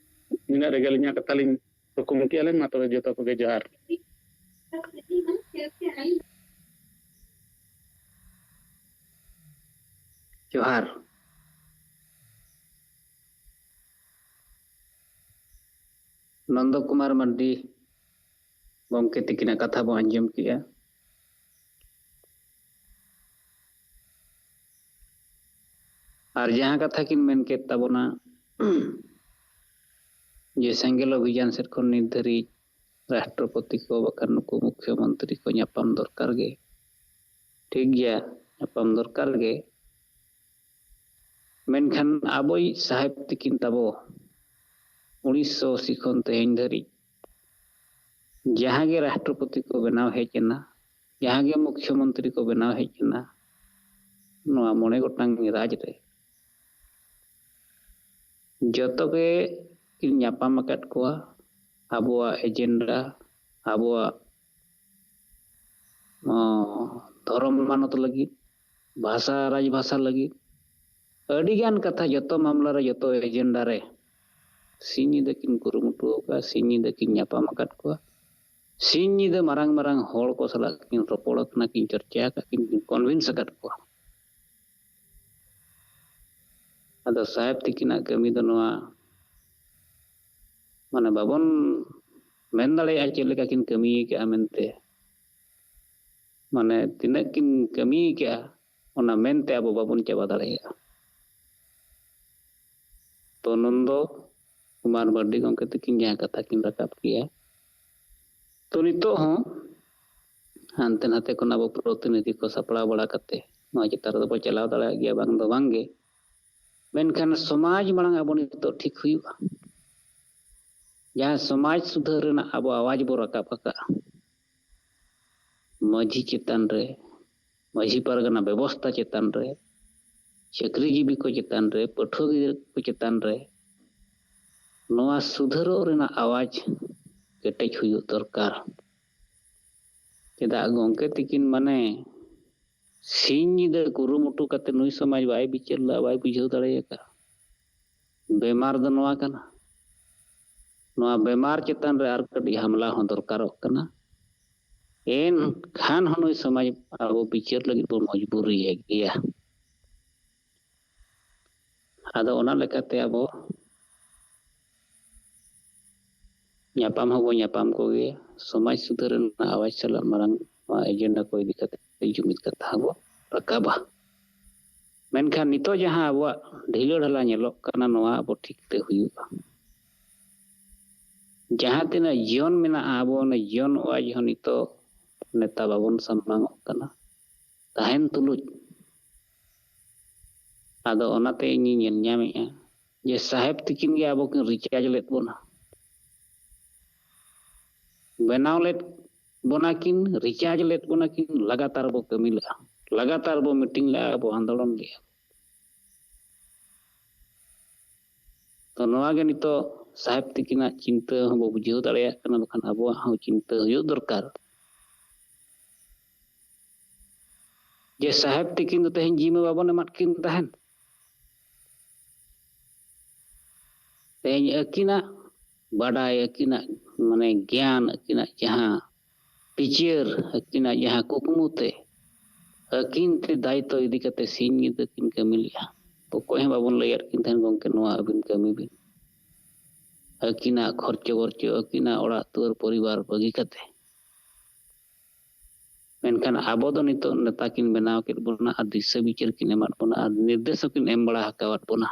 ᱱᱤᱱᱟᱹᱜ ᱨᱮᱜᱮ ᱟᱹᱞᱤᱧᱟᱜ ᱠᱟᱛᱷᱟ ᱞᱤᱧ ᱛᱷᱩᱠᱩᱢ ᱠᱮᱜᱼᱟ ᱞᱤᱧ᱾ ᱢᱟ ᱛᱚᱵᱮ ᱡᱚᱛᱚ ᱠᱚᱜᱮ ᱡᱚᱦᱟᱨ᱾ ᱡᱚᱦᱟᱨ᱾ ᱱᱚᱱᱫᱚ ᱠᱩᱢᱟᱨ ᱢᱟᱨᱰᱤ ᱜᱚᱢᱠᱮ ᱛᱤᱠᱤᱱᱟᱜ ᱠᱟᱛᱷᱟ ᱵᱚᱱ ᱟᱸᱡᱚᱢ ᱠᱮᱜᱼᱟ᱾ ᱟᱨ ᱡᱟᱦᱟᱸ ᱠᱟᱛᱷᱟ ᱠᱤᱱ ᱢᱮᱱ ᱠᱮᱫ ᱛᱟᱵᱚᱱᱟ, ᱡᱮ ᱥᱮᱸᱜᱮᱞ ᱚᱵᱷᱤᱡᱟᱱ ᱥᱮᱫ ᱠᱷᱚᱱ ᱱᱤᱛ ᱫᱷᱟᱹᱨᱤᱡ ᱨᱟᱥᱴᱨᱚᱯᱚᱛᱤ ᱠᱚ ᱵᱟᱠᱷᱟᱱ ᱱᱩᱠᱩ ᱢᱩᱠᱷᱭᱚ ᱢᱚᱱᱛᱨᱤ ᱠᱚ ᱧᱟᱯᱟᱢ ᱫᱚᱨᱠᱟᱨ ᱜᱮ᱾ ᱴᱷᱤᱠ ᱜᱮᱭᱟ, ᱧᱟᱯᱟᱢ ᱫᱚᱨᱠᱟᱨ ᱜᱮ᱾ ᱢᱮᱱᱠᱷᱟᱱ ᱟᱵᱚᱭᱤᱡ ᱥᱟᱦᱮᱵᱽ ᱛᱤᱠᱤᱱ ᱛᱟᱵᱚ ᱩᱱᱤᱥᱥᱚ ᱟᱥᱤ ᱠᱷᱚᱱ ᱛᱮᱦᱮᱧ ᱫᱷᱟᱹᱨᱤᱡ ᱡᱟᱦᱟᱸ ᱜᱮ ᱨᱟᱥᱴᱨᱚᱯᱚᱛᱤ ᱠᱚ ᱵᱮᱱᱟᱣ ᱦᱮᱡ ᱮᱱᱟ, ᱡᱟᱦᱟᱸ ᱜᱮ ᱢᱩᱠᱷᱭᱚᱢᱚᱱᱛᱨᱤ ᱠᱚ ᱵᱮᱱᱟᱣ ᱦᱮᱡ ᱮᱱᱟ ᱱᱚᱣᱟ ᱢᱚᱬᱮ ᱜᱚᱴᱟᱝ ᱨᱟᱡᱽ ᱨᱮ, ᱡᱚᱛᱚ ᱜᱮ ᱠᱤᱱ ᱧᱟᱯᱟᱢ ᱟᱠᱟᱫ ᱠᱚᱣᱟ᱾ ᱟᱵᱚᱣᱟᱜ ᱮᱡᱮᱱᱰᱟ, ᱟᱵᱚᱣᱟᱜ ᱫᱷᱚᱨᱚᱢ ᱢᱟᱱᱚᱛ ᱞᱟᱹᱜᱤᱫ, ᱵᱷᱟᱥᱟ ᱨᱟᱡᱽ ᱵᱷᱟᱥᱟ ᱞᱟᱹᱜᱤᱫ ᱟᱹᱰᱤᱜᱟᱱ ᱠᱟᱛᱷᱟ, ᱡᱚᱛᱚ ᱢᱟᱢᱞᱟ ᱨᱮ, ᱡᱚᱛᱚ ᱮᱡᱮᱱᱰᱟ ᱨᱮ ᱥᱤᱧ ᱧᱤᱫᱟᱹ ᱠᱤᱱ ᱠᱩᱨᱩᱢᱩᱴᱩ ᱟᱠᱟᱫᱼᱟ, ᱥᱤᱧ ᱧᱤᱫᱟᱹ ᱠᱤᱱ ᱧᱟᱯᱟᱢ ᱟᱠᱟᱫ ᱠᱚᱣᱟ, ᱥᱤᱧ ᱧᱤᱫᱟᱹ ᱢᱟᱨᱟᱝ ᱢᱟᱨᱟᱝ ᱦᱚᱲ ᱠᱚ ᱥᱟᱞᱟᱜ ᱠᱤᱱ ᱨᱚᱯᱚᱲ ᱟᱠᱟᱱᱟ, ᱠᱤᱱ ᱪᱚᱨᱪᱟ ᱟᱠᱟᱫ, ᱠᱤᱱ ᱠᱚᱱᱵᱷᱤᱱᱥ ᱟᱠᱟᱫ ᱠᱚᱣᱟ᱾ ᱟᱫᱚ ᱥᱟᱦᱮᱵᱽ ᱛᱤᱠᱤᱱᱟᱜ ᱠᱟᱹᱢᱤ ᱫᱚ ᱱᱚᱣᱟ, ᱢᱟᱱᱮ ᱵᱟᱵᱚᱱ ᱢᱮᱱ ᱫᱟᱲᱮᱭᱟᱜᱼᱟ ᱪᱮᱫ ᱞᱮᱠᱟ ᱠᱤᱱ ᱠᱟᱹᱢᱤ ᱟᱠᱟᱫᱼᱟ ᱢᱮᱱᱛᱮ, ᱢᱟᱱᱮ ᱛᱤᱱᱟᱹᱜ ᱠᱤᱱ ᱠᱟᱹᱢᱤ ᱟᱠᱟᱫᱼᱟ ᱚᱱᱟ ᱢᱮᱱᱛᱮ ᱟᱵᱚ ᱵᱟᱵᱚᱱ ᱪᱟᱵᱟ ᱫᱟᱲᱮᱭᱟᱜᱼᱟ᱾ ᱛᱚ ᱱᱚᱱᱫᱚ ᱠᱩᱢᱟᱨ ᱢᱟᱨᱰᱤ ᱜᱚᱢᱠᱮ ᱛᱟᱹᱠᱤᱱ ᱡᱟᱦᱟᱸ ᱠᱟᱛᱷᱟ ᱠᱤᱱ ᱨᱟᱠᱟᱵ ᱠᱮᱜᱼᱟ, ᱛᱚ ᱱᱤᱛᱚᱜ ᱦᱚᱸ ᱦᱟᱱᱛᱮ ᱱᱟᱛᱮ ᱠᱷᱚᱱ ᱟᱵᱚ ᱯᱨᱚᱛᱤᱱᱤᱫᱷᱤ ᱠᱚ ᱥᱟᱯᱲᱟᱣ ᱵᱟᱲᱟ ᱠᱟᱛᱮ ᱱᱚᱣᱟ ᱪᱮᱛᱟᱱ ᱨᱮᱫᱚ ᱵᱚ ᱪᱟᱞᱟᱣ ᱫᱟᱲᱮᱭᱟᱜ ᱜᱮᱭᱟ, ᱵᱟᱝ ᱫᱚ ᱵᱟᱝ ᱜᱮ᱾ ᱢᱮᱱᱠᱷᱟᱱ ᱥᱚᱢᱟᱡᱽ ᱢᱟᱲᱟᱝ ᱟᱵᱚ ᱱᱤᱛᱚᱜ ᱴᱷᱤᱠ ᱦᱩᱭᱩᱜᱼᱟ᱾ ᱡᱟᱦᱟᱸ ᱥᱚᱢᱟᱡᱽ ᱥᱩᱫᱷᱟᱹᱨ ᱨᱮᱱᱟᱜ ᱟᱵᱚ ᱟᱣᱟᱡᱽ ᱵᱚ ᱨᱟᱠᱟᱵ ᱟᱠᱟᱫᱼᱟ, ᱢᱟᱹᱡᱷᱤ ᱪᱮᱛᱟᱱ ᱨᱮ, ᱢᱟᱹᱡᱷᱤ ᱯᱟᱨᱜᱟᱱᱟ ᱵᱮᱵᱚᱥᱛᱷᱟ ᱪᱮᱛᱟᱱ ᱨᱮ, ᱪᱟᱹᱠᱨᱤᱡᱤᱵᱤ ᱠᱚ ᱪᱮᱛᱟᱱ ᱨᱮ, ᱯᱟᱹᱴᱷᱩᱣᱟᱹ ᱜᱤᱫᱽᱨᱟᱹ ᱠᱚ ᱪᱮᱛᱟᱱ ᱨᱮ ᱱᱚᱣᱟ ᱥᱩᱫᱷᱟᱹᱨᱚᱜ ᱨᱮᱱᱟᱜ ᱟᱣᱟᱡᱽ ᱠᱮᱴᱮᱡ ᱦᱩᱭᱩᱜ ᱫᱚᱨᱠᱟᱨ᱾ ᱪᱮᱫᱟᱜ ᱜᱚᱢᱠᱮ ᱛᱤᱠᱤᱱ ᱢᱟᱱᱮ ᱥᱤᱧ ᱧᱤᱫᱟᱹ ᱠᱩᱨᱩᱢᱩᱴᱩ ᱠᱟᱛᱮ ᱱᱩᱭ ᱥᱚᱢᱟᱡᱽ ᱵᱟᱭ ᱵᱤᱪᱟᱹᱨ ᱞᱮᱫᱟ, ᱵᱟᱭ ᱵᱩᱡᱷᱟᱹᱣ ᱫᱟᱲᱮ ᱟᱠᱟᱫᱼᱟ᱾ ᱵᱮᱢᱟᱨ ᱫᱚ ᱱᱚᱣᱟ ᱠᱟᱱᱟ᱾ ᱱᱚᱣᱟ ᱵᱮᱢᱟᱨ ᱪᱮᱛᱟᱱ ᱨᱮ ᱟᱨ ᱠᱟᱹᱴᱤᱡ ᱦᱟᱢᱞᱟ ᱦᱚᱸ ᱫᱚᱨᱠᱟᱨᱚᱜ ᱠᱟᱱᱟ᱾ ᱮᱱᱠᱷᱟᱱ ᱦᱚᱸ ᱱᱩᱭ ᱥᱚᱢᱟᱡᱽ ᱟᱵᱚ ᱵᱤᱪᱟᱹᱨ ᱞᱟᱹᱜᱤᱫ ᱵᱚᱱ ᱢᱚᱡᱽᱵᱩᱨᱤᱭᱮ ᱜᱮᱭᱟ᱾ ᱟᱫᱚ ᱚᱱᱟ ᱞᱮᱠᱟᱛᱮ ᱟᱵᱚ ᱧᱟᱯᱟᱢ ᱦᱚᱸᱵᱚ ᱧᱟᱯᱟᱢ ᱠᱚᱜᱮᱭᱟ᱾ ᱥᱚᱢᱟᱡᱽ ᱥᱩᱫᱷᱟᱹᱨ ᱨᱮᱱᱟᱜ ᱟᱣᱟᱡᱽ ᱥᱟᱞᱟᱜ ᱢᱟᱨᱟᱝ ᱱᱚᱣᱟ ᱮᱡᱮᱱᱰᱟ ᱠᱚ ᱤᱫᱤ ᱠᱟᱛᱮ ᱡᱩᱢᱤᱫ ᱠᱟᱛᱷᱟ ᱦᱚᱸᱵᱚ ᱨᱟᱠᱟᱵᱟ᱾ ᱢᱮᱱᱠᱷᱟᱱ ᱱᱤᱛᱚᱜ ᱡᱟᱦᱟᱸ ᱟᱵᱚᱣᱟᱜ ᱰᱷᱤᱞᱟᱹ ᱰᱷᱟᱞᱟ ᱧᱮᱞᱚᱜ ᱠᱟᱱᱟ, ᱱᱚᱣᱟ ᱟᱵᱚ ᱴᱷᱤᱠ ᱛᱮ ᱦᱩᱭᱩᱜᱼᱟ᱾ ᱡᱟᱦᱟᱸ ᱛᱤᱱᱟᱹᱜ ᱡᱤᱭᱚᱱ ᱢᱮᱱᱟᱜᱼᱟ, ᱟᱵᱚ ᱚᱱᱟ ᱡᱤᱭᱚᱱ ᱟᱣᱟᱡᱽ ᱦᱚᱸ ᱱᱤᱛᱚᱜ ᱱᱮᱛᱟ ᱵᱟᱵᱚᱱ ᱥᱟᱢᱟᱝᱚᱜ ᱠᱟᱱᱟ᱾ ᱛᱟᱦᱮᱱ ᱛᱩᱞᱩᱡ ᱟᱫᱚ ᱚᱱᱟᱛᱮ ᱤᱧᱤᱧ ᱧᱮᱞ ᱧᱟᱢᱮᱫᱼᱟ ᱡᱮ ᱥᱟᱦᱮᱵᱽ ᱛᱤᱠᱤᱱ ᱜᱮ ᱟᱵᱚ ᱠᱤᱱ ᱨᱤᱪᱟᱨᱡᱽ ᱞᱮᱫ ᱵᱚᱱᱟ, ᱵᱮᱱᱟᱣ ᱞᱮᱫ ᱵᱚᱱᱟ ᱠᱤᱱ, ᱨᱤᱪᱟᱨᱡᱽ ᱞᱮᱫ ᱵᱚᱱᱟ ᱠᱤᱱ, ᱞᱟᱜᱟᱛᱟᱨ ᱵᱚ ᱠᱟᱹᱢᱤ ᱞᱮᱜᱼᱟ, ᱞᱟᱜᱟᱛᱟᱨ ᱵᱚ ᱢᱤᱴᱤᱝ ᱞᱮᱜᱼᱟ, ᱵᱚ ᱟᱱᱫᱳᱞᱚᱱ ᱞᱮᱜᱼᱟ᱾ ᱛᱚ ᱱᱚᱣᱟ ᱜᱮ ᱱᱤᱛᱚᱜ ᱥᱟᱦᱮᱵᱽ ᱛᱤᱠᱤᱱᱟᱜ ᱪᱤᱱᱛᱟᱹ ᱦᱚᱸ ᱵᱚ ᱵᱩᱡᱷᱟᱹᱣ ᱫᱟᱲᱮᱭᱟᱜ ᱠᱟᱱᱟ, ᱵᱟᱠᱷᱟᱱ ᱟᱵᱚᱣᱟᱜ ᱦᱚᱸ ᱪᱤᱱᱛᱟᱹ ᱦᱩᱭᱩᱜ ᱫᱚᱨᱠᱟᱨ ᱡᱮ ᱥᱟᱦᱮᱵᱽ ᱛᱤᱠᱤᱱ ᱫᱚ ᱛᱮᱦᱮᱧ ᱡᱤᱣᱤ ᱢᱟ ᱵᱟᱵᱚᱱ ᱮᱢᱟᱫ ᱠᱤᱱ ᱛᱟᱦᱮᱱ᱾ ᱛᱮᱦᱮᱧ ᱟᱹᱠᱤᱱᱟᱜ ᱵᱟᱰᱟᱭ, ᱟᱹᱠᱤᱱᱟᱜ ᱢᱟᱱᱮ ᱜᱮᱭᱟᱱ, ᱟᱹᱠᱤᱱᱟᱜ ᱡᱟᱦᱟᱸ ᱵᱤᱪᱟᱹᱨ, ᱟᱹᱠᱤᱱᱟᱜ ᱡᱟᱦᱟᱸ ᱠᱩᱠᱢᱩ ᱛᱮ, ᱟᱹᱠᱤᱱ ᱛᱮ ᱫᱟᱭᱤᱛᱛᱚ ᱤᱫᱤ ᱠᱟᱛᱮ ᱥᱤᱧ ᱧᱤᱫᱟᱹ ᱠᱤᱱ ᱠᱟᱹᱢᱤ ᱞᱮᱜᱼᱟ᱾ ᱚᱠᱚᱭ ᱦᱚᱸ ᱵᱟᱵᱚᱱ ᱞᱟᱹᱭᱟᱫ ᱠᱤᱱ ᱛᱟᱦᱮᱱ, "ᱜᱚᱢᱠᱮ, ᱱᱚᱣᱟ ᱟᱹᱵᱤᱱ ᱠᱟᱹᱢᱤ ᱵᱤᱱ, ᱟᱹᱠᱤᱱᱟᱜ ᱠᱷᱚᱨᱪᱚ ᱵᱚᱨᱪᱚ, ᱟᱹᱠᱤᱱᱟᱜ ᱚᱲᱟᱜ ᱫᱩᱣᱟᱹᱨ ᱯᱚᱨᱤᱵᱟᱨ ᱵᱟᱹᱜᱤ ᱠᱟᱛᱮ᱾" ᱢᱮᱱᱠᱷᱟᱱ ᱟᱵᱚ ᱫᱚ ᱱᱤᱛᱚᱜ ᱱᱮᱛᱟ ᱠᱤᱱ ᱵᱮᱱᱟᱣ ᱠᱮᱫ ᱵᱚᱱᱟ ᱟᱨ ᱫᱤᱥᱟᱹ ᱵᱤᱪᱟᱹᱨ ᱠᱤᱱ ᱮᱢᱟᱫ ᱵᱚᱱᱟ ᱟᱨ ᱱᱤᱨᱫᱮᱥ ᱦᱚᱸᱠᱤᱱ ᱮᱢ ᱵᱟᱲᱟ ᱟᱠᱟᱣᱟᱫ ᱵᱚᱱᱟ᱾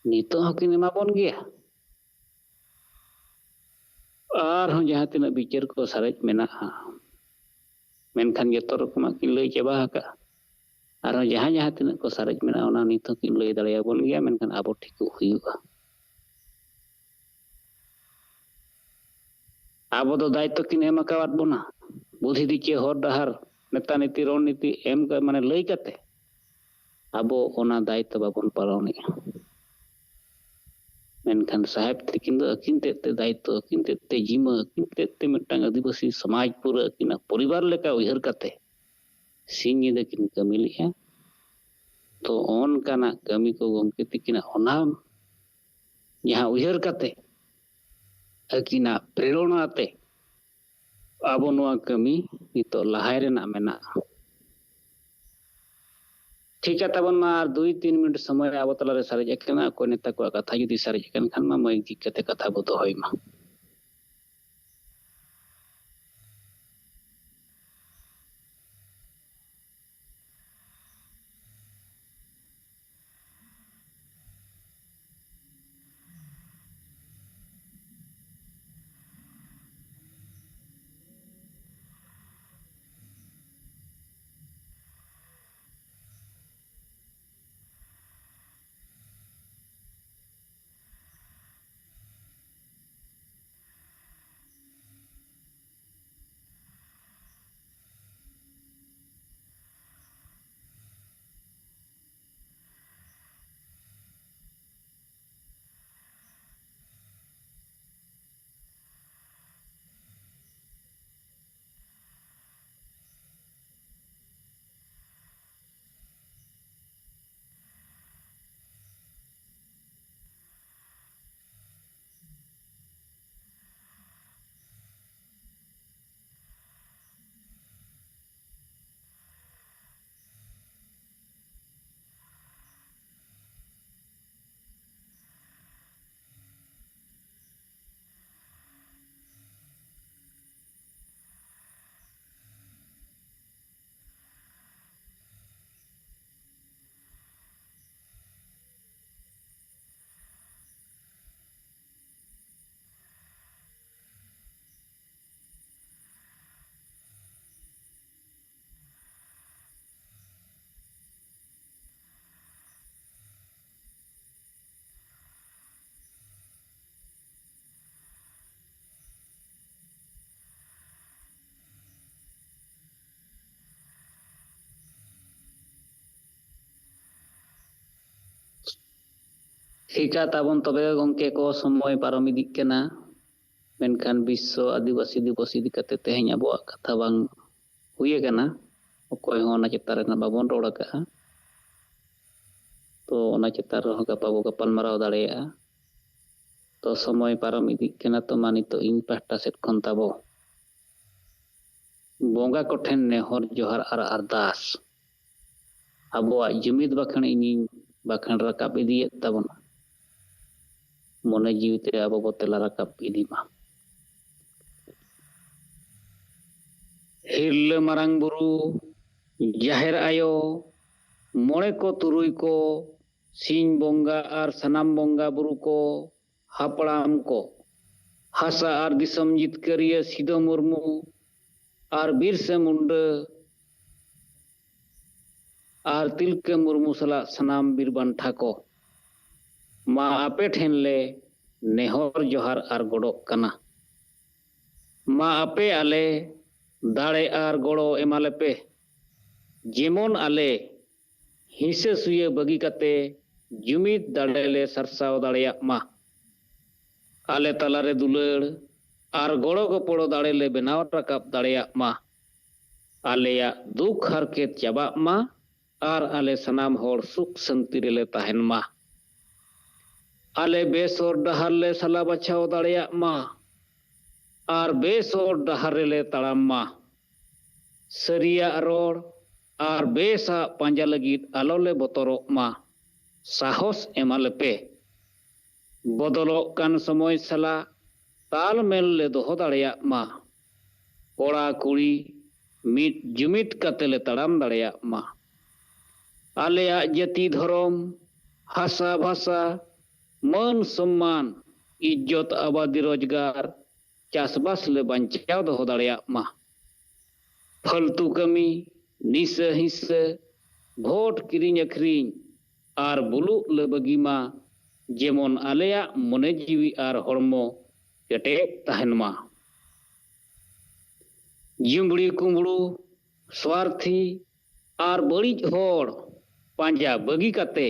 ᱱᱤᱛᱚᱜ ᱦᱚᱸᱠᱤᱱ ᱮᱢᱟ ᱵᱚᱱ ᱜᱮᱭᱟ᱾ ᱟᱨᱦᱚᱸ ᱡᱟᱦᱟᱸ ᱛᱤᱱᱟᱹᱜ ᱵᱤᱪᱟᱹᱨ ᱠᱚ ᱥᱟᱨᱮᱡ ᱢᱮᱱᱟᱜᱼᱟ, ᱢᱮᱱᱠᱷᱟᱱ ᱡᱚᱛᱚ ᱨᱚᱠᱚᱢᱟᱜ ᱠᱤᱱ ᱞᱟᱹᱭ ᱪᱟᱵᱟ ᱟᱠᱟᱫᱼᱟ᱾ ᱟᱨᱦᱚᱸ ᱡᱟᱦᱟᱸ ᱡᱟᱦᱟᱸ ᱛᱤᱱᱟᱹᱜ ᱠᱚ ᱥᱟᱨᱮᱡ ᱢᱮᱱᱟᱜᱼᱟ, ᱚᱱᱟ ᱱᱤᱛ ᱦᱚᱸᱠᱤᱱ ᱞᱟᱹᱭ ᱫᱟᱲᱮᱭᱟᱵᱚᱱ ᱜᱮᱭᱟ, ᱢᱮᱱᱠᱷᱟᱱ ᱟᱵᱚ ᱴᱷᱤᱠᱚᱜ ᱦᱩᱭᱩᱜᱼᱟ᱾ ᱟᱵᱚ ᱫᱚ ᱫᱟᱭᱤᱛᱛᱚ ᱠᱤᱱ ᱮᱢ ᱟᱠᱟᱣᱟᱫ ᱵᱚᱱᱟ, ᱵᱩᱫᱷᱤ ᱫᱤᱪᱟᱹ, ᱦᱚᱨ ᱰᱟᱦᱟᱨ, ᱱᱮᱛᱟ ᱱᱤᱛᱤ, ᱨᱚᱬᱱᱤᱛᱤ ᱮᱢ ᱠᱟ-, ᱢᱟᱱᱮ ᱞᱟᱹᱭ ᱠᱟᱛᱮ ᱟᱵᱚ ᱚᱱᱟ ᱫᱟᱭᱤᱛᱛᱚ ᱵᱟᱵᱚᱱ ᱯᱟᱞᱚᱱᱮᱜᱼᱟ᱾ ᱢᱮᱱᱠᱷᱟᱱ ᱥᱟᱦᱮᱵᱽ ᱛᱤᱠᱤᱱ ᱫᱚ ᱟᱹᱠᱤᱱ ᱛᱮᱫ ᱛᱮ ᱫᱟᱭᱤᱛᱛᱚ, ᱟᱹᱠᱤᱱ ᱛᱮᱫ ᱛᱮ ᱡᱤᱢᱟᱹ, ᱟᱹᱠᱤᱱ ᱛᱮᱫ ᱛᱮ ᱢᱤᱫᱴᱟᱝ ᱟᱹᱫᱤᱵᱟᱹᱥᱤ ᱥᱚᱢᱟᱡᱽ ᱯᱩᱨᱟᱹ ᱟᱹᱠᱤᱱᱟᱜ ᱯᱚᱨᱤᱵᱟᱨ ᱞᱮᱠᱟ ᱩᱭᱦᱟᱹᱨ ᱠᱟᱛᱮ ᱥᱤᱧ ᱧᱤᱫᱟᱹ ᱠᱤᱱ ᱠᱟᱹᱢᱤ ᱞᱮᱜᱼᱟ᱾ ᱛᱚ ᱚᱱᱠᱟᱱᱟᱜ ᱠᱟᱹᱢᱤ ᱠᱚ ᱜᱚᱢᱠᱮ ᱛᱤᱠᱤᱱᱟᱜ ᱚᱱᱟ ᱡᱟᱦᱟᱸ ᱩᱭᱦᱟᱹᱨ ᱠᱟᱛᱮ, ᱟᱹᱠᱤᱱᱟᱜ ᱯᱨᱮᱨᱚᱱᱟ ᱛᱮ ᱟᱵᱚ ᱱᱚᱣᱟ ᱠᱟᱹᱢᱤ ᱱᱤᱛᱚᱜ ᱞᱟᱦᱟᱭ ᱨᱮᱱᱟᱜ ᱢᱮᱱᱟᱜᱼᱟ᱾ ᱴᱷᱤᱠ ᱜᱮᱭᱟ, ᱛᱟᱵᱚᱱ ᱢᱟ ᱟᱨ ᱫᱩᱭ ᱛᱤᱱ ᱢᱤᱱᱤᱴ ᱥᱚᱢᱚᱭ ᱟᱵᱚ ᱛᱟᱞᱟᱨᱮ ᱥᱟᱨᱮᱡ ᱟᱠᱟᱱᱟ᱾ ᱚᱠᱚᱭ ᱱᱮᱛᱟ ᱠᱚᱣᱟᱜ ᱠᱟᱛᱷᱟ ᱡᱩᱫᱤ ᱥᱟᱨᱮᱡ ᱟᱠᱟᱱ ᱠᱷᱟᱱ ᱢᱟ ᱢᱟᱹᱭᱤᱠ ᱡᱷᱤᱡ ᱠᱟᱛᱮ ᱠᱟᱛᱷᱟ ᱵᱚ ᱫᱚᱦᱚᱭ ᱢᱟ᱾ ᱴᱷᱤᱠᱟ ᱛᱟᱵᱚᱱ ᱛᱚᱵᱮ ᱜᱚᱢᱠᱮ ᱠᱚ, ᱥᱚᱢᱚᱭ ᱯᱟᱨᱚᱢ ᱤᱫᱤᱜ ᱠᱟᱱᱟ, ᱢᱮᱱᱠᱷᱟᱱ ᱵᱤᱥᱥᱚ ᱟᱹᱫᱤᱵᱟᱹᱥᱤ ᱫᱤᱵᱚᱥ ᱤᱫᱤ ᱠᱟᱛᱮ ᱛᱮᱦᱮᱧ ᱟᱵᱚᱣᱟᱜ ᱠᱟᱛᱷᱟ ᱵᱟᱝ ᱦᱩᱭ ᱟᱠᱟᱱᱟ᱾ ᱚᱠᱚᱭ ᱦᱚᱸ ᱚᱱᱟ ᱪᱮᱛᱟᱱ ᱨᱮᱱᱟᱜ ᱵᱟᱵᱚᱱ ᱨᱚᱲ ᱟᱠᱟᱫᱼᱟ᱾ ᱛᱚ ᱚᱱᱟ ᱪᱮᱛᱟᱱ ᱨᱮᱦᱚᱸ ᱜᱟᱯᱟ ᱵᱚ ᱜᱟᱯᱟᱞ ᱢᱟᱨᱟᱣ ᱫᱟᱲᱮᱭᱟᱜᱼᱟ᱾ ᱛᱚ ᱥᱚᱢᱚᱭ ᱯᱟᱨᱚᱢ ᱤᱫᱤᱜ ᱠᱟᱱᱟ, ᱛᱚ ᱢᱟ ᱱᱤᱛᱚᱜ ᱤᱧ ᱯᱟᱦᱴᱟ ᱥᱮᱫ ᱠᱷᱚᱱ ᱛᱟᱵᱚ ᱵᱚᱸᱜᱟ ᱠᱚᱴᱷᱮᱱ ᱱᱮᱦᱚᱨ ᱡᱚᱦᱟᱨ ᱟᱨ ᱟᱨᱫᱟᱥ᱾ ᱟᱵᱚᱣᱟᱜ ᱡᱩᱢᱤᱫ ᱵᱟᱠᱷᱮᱬ ᱤᱧᱤᱧ ᱵᱟᱠᱷᱮᱬ ᱨᱟᱠᱟᱵ ᱤᱫᱤᱭᱮᱫ ᱛᱟᱵᱚᱱᱟ᱾ ᱢᱚᱱᱮ ᱡᱤᱣᱤ ᱛᱮ ᱟᱵᱚ ᱵᱚ ᱛᱮᱞᱟ ᱨᱟᱠᱟᱵ ᱤᱫᱤ ᱢᱟ᱾ ᱦᱤᱨᱞᱟᱹ ᱢᱟᱨᱟᱝ ᱵᱩᱨᱩ, ᱡᱟᱦᱮᱨ ᱟᱭᱳ, ᱢᱚᱬᱮ ᱠᱚ ᱛᱩᱨᱩᱭ ᱠᱚ, ᱥᱤᱧ ᱵᱚᱸᱜᱟ ᱟᱨ ᱥᱟᱱᱟᱢ ᱵᱚᱸᱜᱟ ᱵᱩᱨᱩ ᱠᱚ, ᱦᱟᱯᱲᱟᱢ ᱠᱚ, ᱦᱟᱥᱟ ᱟᱨ ᱫᱤᱥᱚᱢ ᱡᱤᱛᱠᱟᱹᱨᱤᱭᱟᱹ ᱥᱤᱫᱚ ᱢᱩᱨᱢᱩ ᱟᱨ ᱵᱤᱨᱥᱟᱹ ᱢᱩᱱᱰᱟᱹ ᱟᱨ ᱛᱤᱞᱠᱟᱹ ᱢᱩᱨᱢᱩ ᱥᱟᱞᱟᱜ ᱥᱟᱱᱟᱢ ᱵᱤᱨ ᱵᱟᱱᱴᱷᱟ ᱠᱚ, ᱢᱟ ᱟᱯᱮ ᱴᱷᱮᱱ ᱞᱮ ᱱᱮᱦᱚᱨ ᱡᱚᱦᱟᱨ ᱟᱨ ᱜᱚᱰᱚᱜ ᱠᱟᱱᱟ᱾ ᱢᱟ ᱟᱯᱮ ᱟᱞᱮ ᱫᱟᱲᱮ ᱟᱨ ᱜᱚᱲᱚ ᱮᱢᱟᱞᱮᱯᱮ, ᱡᱮᱢᱚᱱ ᱟᱞᱮ ᱦᱤᱸᱥᱟᱹ ᱥᱩᱭᱟᱹ ᱵᱟᱹᱜᱤ ᱠᱟᱛᱮ ᱡᱩᱢᱤᱫ ᱫᱟᱲᱮ ᱞᱮ ᱥᱟᱨᱥᱟᱣ ᱫᱟᱲᱮᱭᱟᱜ ᱢᱟ᱾ ᱟᱞᱮ ᱛᱟᱞᱟᱨᱮ ᱫᱩᱞᱟᱹᱲ ᱟᱨ ᱜᱚᱲᱚ ᱜᱚᱯᱚᱲᱚ ᱫᱟᱲᱮ ᱞᱮ ᱵᱮᱱᱟᱣ ᱨᱟᱠᱟᱵ ᱫᱟᱲᱮᱭᱟᱜ ᱢᱟ᱾ ᱟᱞᱮᱭᱟᱜ ᱫᱩᱠ ᱦᱟᱨᱠᱮᱛ ᱪᱟᱵᱟᱜ ᱢᱟ ᱟᱨ ᱟᱞᱮ ᱥᱟᱱᱟᱢ ᱦᱚᱲ ᱥᱩᱠ ᱥᱟᱹᱱᱛᱤ ᱨᱮᱞᱮ ᱛᱟᱦᱮᱱ ᱢᱟ᱾ ᱟᱞᱮ ᱵᱮᱥ ᱦᱚᱨ ᱰᱟᱦᱟᱨ ᱞᱮ ᱥᱟᱞᱟ ᱵᱟᱪᱷᱟᱣ ᱫᱟᱲᱮᱭᱟᱜ ᱢᱟ ᱟᱨ ᱵᱮᱥ ᱦᱚᱨ ᱰᱟᱦᱟᱨ ᱨᱮᱞᱮ ᱛᱟᱲᱟᱢ ᱢᱟ᱾ ᱥᱟᱹᱨᱤᱭᱟᱜ ᱨᱚᱲ ᱟᱨ ᱵᱮᱥᱟᱜ ᱯᱟᱸᱡᱟ ᱞᱟᱹᱜᱤᱫ ᱟᱞᱚᱞᱮ ᱵᱚᱛᱚᱨᱚᱜ ᱢᱟ᱾ ᱥᱟᱦᱚᱥ ᱮᱢᱟᱞᱮᱯᱮ᱾ ᱵᱚᱫᱚᱞᱚᱜ ᱠᱟᱱ ᱥᱚᱢᱚᱭ ᱥᱟᱞᱟᱜ ᱛᱟᱞᱢᱮᱞ ᱞᱮ ᱫᱚᱦᱚ ᱫᱟᱲᱮᱭᱟᱜ ᱢᱟ᱾ ᱠᱚᱲᱟ ᱠᱩᱲᱤ ᱢᱤᱫ ᱡᱩᱢᱤᱫ ᱠᱟᱛᱮ ᱞᱮ ᱛᱟᱲᱟᱢ ᱫᱟᱲᱮᱭᱟᱜ ᱢᱟ᱾ ᱟᱞᱮᱭᱟᱜ ᱡᱟᱹᱛᱤ ᱫᱷᱚᱨᱚᱢ, ᱦᱟᱥᱟ ᱵᱷᱟᱥᱟ, ᱢᱟᱹᱱ ᱥᱚᱢᱢᱟᱱ, ᱤᱡᱽᱡᱚᱛ ᱟᱵᱟᱫᱤ ᱨᱳᱡᱽᱜᱟᱨ, ᱪᱟᱥᱵᱟᱥ ᱞᱮ ᱵᱟᱧᱪᱟᱣ ᱫᱚᱦᱚ ᱫᱟᱲᱮᱭᱟᱜ ᱢᱟ᱾ ᱯᱷᱟᱹᱞᱛᱩ ᱠᱟᱹᱢᱤ, ᱱᱤᱥᱟᱹ ᱦᱤᱸᱥᱟᱹ, ᱵᱷᱳᱴ ᱠᱤᱨᱤᱧ ᱟᱹᱠᱷᱨᱤᱧ ᱟᱨ ᱵᱩᱞᱩᱜ ᱞᱮ ᱵᱟᱹᱜᱤ ᱢᱟ, ᱡᱮᱢᱚᱱ ᱟᱞᱮᱭᱟᱜ ᱢᱚᱱᱮ ᱡᱤᱣᱤ ᱟᱨ ᱦᱚᱲᱢᱚ ᱠᱮᱴᱮᱡ ᱛᱟᱦᱮᱱ ᱢᱟ᱾ ᱡᱤᱢᱵᱽᱲᱤ ᱠᱩᱢᱵᱽᱲᱩ, ᱥᱣᱟᱨᱛᱷᱤ ᱟᱨ ᱵᱟᱹᱲᱤᱡ ᱦᱚᱲ ᱯᱟᱸᱡᱟ ᱵᱟᱹᱜᱤ ᱠᱟᱛᱮ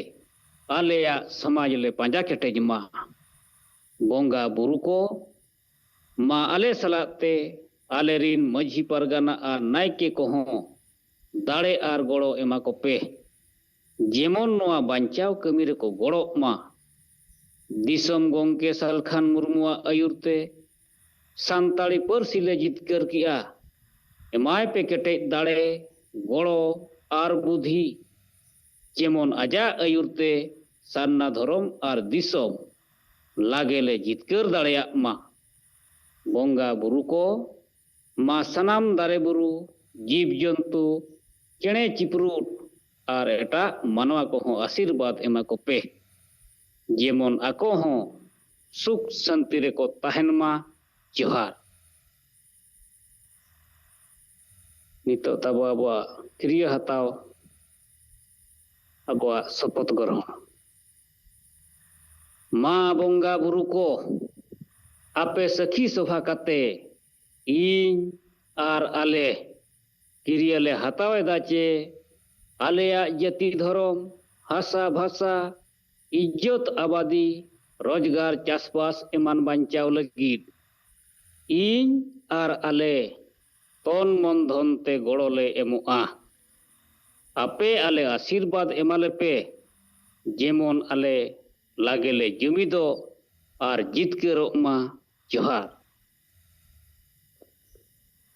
ᱟᱞᱮᱭᱟᱜ ᱥᱚᱢᱟᱡᱽ ᱞᱮ ᱯᱟᱸᱡᱟ ᱠᱮᱴᱮᱡ ᱢᱟ᱾ ᱵᱚᱸᱜᱟ ᱵᱩᱨᱩ ᱠᱚ, ᱢᱟ ᱟᱞᱮ ᱥᱟᱞᱟᱜ ᱛᱮ ᱟᱞᱮ ᱨᱤᱱ ᱢᱟᱹᱡᱷᱤ ᱯᱟᱨᱜᱟᱱᱟ ᱟᱨ ᱱᱟᱭᱠᱮ ᱠᱚᱦᱚᱸ ᱫᱟᱲᱮ ᱟᱨ ᱜᱚᱲᱚ ᱮᱢᱟ ᱠᱚᱯᱮ, ᱡᱮᱢᱚᱱ ᱱᱚᱣᱟ ᱵᱟᱧᱪᱟᱣ ᱠᱟᱹᱢᱤ ᱨᱮᱠᱚ ᱜᱚᱲᱚᱜ ᱢᱟ᱾ ᱫᱤᱥᱚᱢ ᱜᱚᱢᱠᱮ ᱥᱟᱞᱠᱷᱟᱱ ᱢᱩᱨᱢᱩᱣᱟᱜ ᱟᱹᱭᱩᱨ ᱛᱮ ᱥᱟᱱᱛᱟᱲᱤ ᱯᱟᱹᱨᱥᱤ ᱞᱮ ᱡᱤᱛᱠᱟᱹᱨ ᱠᱮᱜᱼᱟ᱾ ᱮᱢᱟᱭ ᱯᱮ ᱠᱮᱴᱮᱡ ᱫᱟᱲᱮ, ᱜᱚᱲᱚ ᱟᱨ ᱵᱩᱫᱷᱤ, ᱡᱮᱢᱚᱱ ᱟᱡᱟᱜ ᱟᱹᱭᱩᱨ ᱛᱮ ᱥᱟᱨᱱᱟ ᱫᱷᱚᱨᱚᱢ ᱟᱨ ᱫᱤᱥᱚᱢ ᱞᱟᱜᱮ ᱞᱮ ᱡᱤᱛᱠᱟᱹᱨ ᱫᱟᱲᱮᱭᱟᱜ ᱢᱟ᱾ ᱵᱚᱸᱜᱟ ᱵᱩᱨᱩ ᱠᱚ, ᱢᱟ ᱥᱟᱱᱟᱢ ᱫᱟᱨᱮ ᱵᱩᱨᱩ, ᱡᱤᱵᱽ ᱡᱚᱱᱛᱩ, ᱪᱮᱬᱮ ᱪᱤᱯᱨᱩᱫ ᱟᱨ ᱮᱴᱟᱜ ᱢᱟᱱᱣᱟ ᱠᱚᱦᱚᱸ ᱟᱥᱤᱨᱵᱟᱫᱽ ᱮᱢᱟ ᱠᱚᱯᱮ, ᱡᱮᱢᱚᱱ ᱟᱠᱚ ᱦᱚᱸ ᱥᱩᱠ ᱥᱟᱱᱛᱤ ᱨᱮᱠᱚ ᱛᱟᱦᱮᱱ ᱢᱟ᱾ ᱡᱚᱦᱟᱨ᱾ ᱱᱤᱛᱚᱜ ᱛᱟᱵᱚ ᱟᱵᱚᱣᱟᱜ ᱠᱤᱨᱭᱟᱹ ᱦᱟᱛᱟᱣ, ᱟᱵᱚᱣᱟᱜ ᱥᱚᱯᱚᱛ ᱜᱨᱚᱦᱚᱬ᱾ ᱢᱟ ᱵᱚᱸᱜᱟ ᱵᱩᱨᱩ ᱠᱚ, ᱟᱯᱮ ᱥᱟᱹᱠᱷᱤ ᱥᱚᱵᱷᱟ ᱠᱟᱛᱮ ᱤᱧ ᱟᱨ ᱟᱞᱮ ᱠᱤᱨᱭᱟᱹ ᱞᱮ ᱦᱟᱛᱟᱣ ᱮᱫᱟ ᱪᱮ ᱟᱞᱮᱭᱟᱜ ᱡᱟᱹᱛᱤ ᱫᱷᱚᱨᱚᱢ, ᱦᱟᱥᱟ ᱵᱷᱟᱥᱟ, ᱤᱡᱽᱡᱚᱛ ᱟᱵᱟᱫᱤ, ᱨᱚᱡᱽᱜᱟᱨ, ᱪᱟᱥᱵᱟᱥ ᱮᱢᱟᱱ ᱵᱟᱧᱪᱟᱣ ᱞᱟᱹᱜᱤᱫ ᱤᱧ ᱟᱨ ᱟᱞᱮ ᱛᱚᱱ ᱢᱚᱱ ᱫᱷᱚᱱ ᱛᱮ ᱜᱚᱲᱚ ᱞᱮ ᱮᱢᱚᱜᱼᱟ᱾ ᱟᱯᱮ ᱟᱞᱮ ᱟᱥᱤᱨᱵᱟᱫᱽ ᱮᱢᱟ ᱞᱮᱯᱮ, ᱡᱮᱢᱚᱱ ᱟᱞᱮ ᱞᱟᱜᱮ ᱞᱮ ᱡᱩᱢᱤᱫᱚᱜ ᱟᱨ ᱡᱤᱛᱠᱟᱹᱨᱚᱜ ᱢᱟ᱾ ᱡᱚᱦᱟᱨ᱾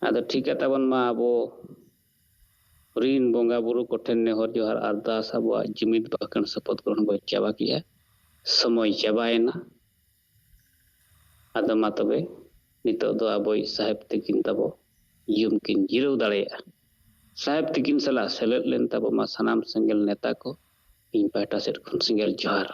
ᱟᱫᱚ ᱴᱷᱤᱠ ᱜᱮᱭᱟ, ᱛᱟᱵᱚᱱ ᱢᱟ ᱟᱵᱚ ᱨᱤᱱ ᱵᱚᱸᱜᱟ ᱵᱩᱨᱩ ᱠᱚᱴᱷᱮᱱ ᱱᱮᱦᱚᱨ ᱡᱚᱦᱟᱨ ᱟᱨᱫᱟᱥ, ᱟᱵᱚᱣᱟᱜ ᱡᱩᱢᱤᱫ ᱵᱟᱠᱷᱮᱬ ᱥᱚᱯᱚᱛ ᱜᱨᱚᱦᱚᱬ ᱵᱚ ᱪᱟᱵᱟ ᱠᱮᱜᱼᱟ᱾ ᱥᱚᱢᱚᱭ ᱪᱟᱵᱟᱭᱮᱱᱟ᱾ ᱟᱫᱚ ᱢᱟ ᱛᱚᱵᱮ ᱱᱤᱛᱚᱜ ᱫᱚ ᱟᱵᱚᱭᱤᱡ ᱥᱟᱦᱮᱵ ᱛᱤᱠᱤᱱ ᱛᱟᱵᱚ ᱭᱩᱢ ᱠᱤᱱ ᱡᱤᱨᱟᱹᱣ ᱫᱟᱲᱮᱭᱟᱜᱼᱟ᱾ ᱥᱟᱦᱮᱵ ᱛᱤᱠᱤᱱ ᱥᱟᱞᱟᱜ ᱥᱮᱞᱮᱫ ᱞᱮᱱ ᱛᱟᱵᱚ ᱢᱟ ᱥᱟᱱᱟᱢ ᱥᱮᱸᱜᱮᱞ ᱱᱮᱛᱟ ᱠᱚ, ᱤᱧ ᱯᱟᱦᱴᱟ ᱥᱮᱫ ᱠᱷᱚᱱ ᱥᱮᱸᱜᱮᱞ ᱡᱚᱦᱟᱨ᱾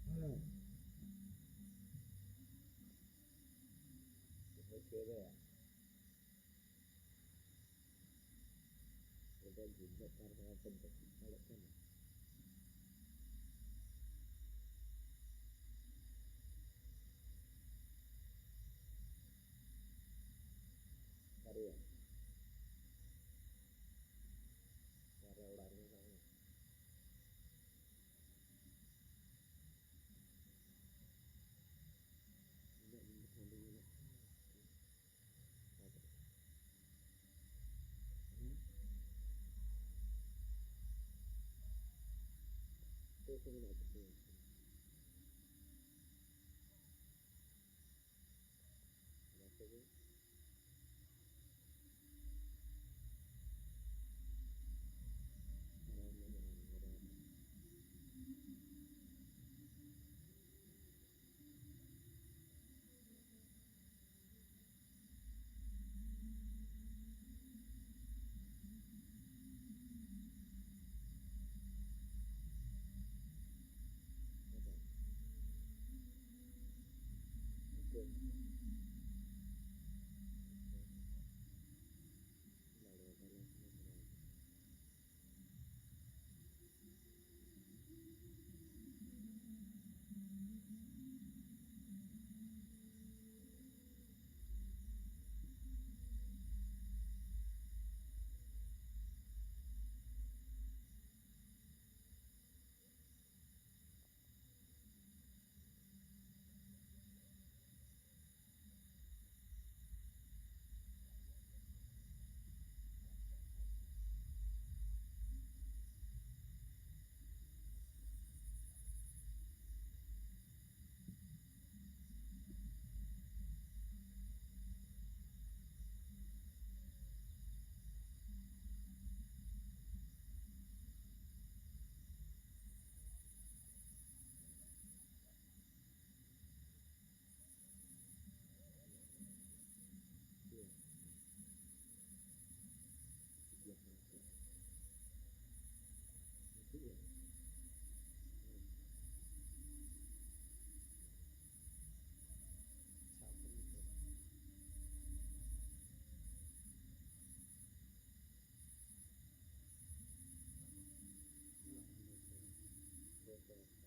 ᱦᱮᱸ᱾ ᱦᱳᱭ, ᱪᱮᱫ ᱨᱮ? ᱮᱴᱟᱜ ᱡᱤᱵᱽ ᱫᱚ ᱚᱠᱟ ᱞᱮᱠᱟ ᱠᱟᱛᱮ ᱵᱟᱠᱚ ᱫᱟᱲᱮᱭᱟᱜ ᱠᱟᱱᱟ? ᱚᱠᱟᱨᱮ? ᱚᱠᱟᱨᱮ ᱚᱲᱟᱜ ᱨᱮ ᱢᱮᱱᱟᱜᱼᱟ? ᱤᱱᱟᱹᱜ ᱫᱤᱱ ᱫᱚ ᱥᱟᱺᱰᱤ ᱢᱮᱱᱟᱜ ᱠᱚᱣᱟ᱾ ᱦᱩᱸ? ᱪᱮᱫ ᱠᱚ ᱢᱮᱱᱟᱜ ᱛᱟᱯᱮᱭᱟ? ᱚᱱᱟ ᱠᱚᱜᱮ᱾ ᱦᱮᱸ, ᱦᱮᱸ, ᱦᱮᱸ᱾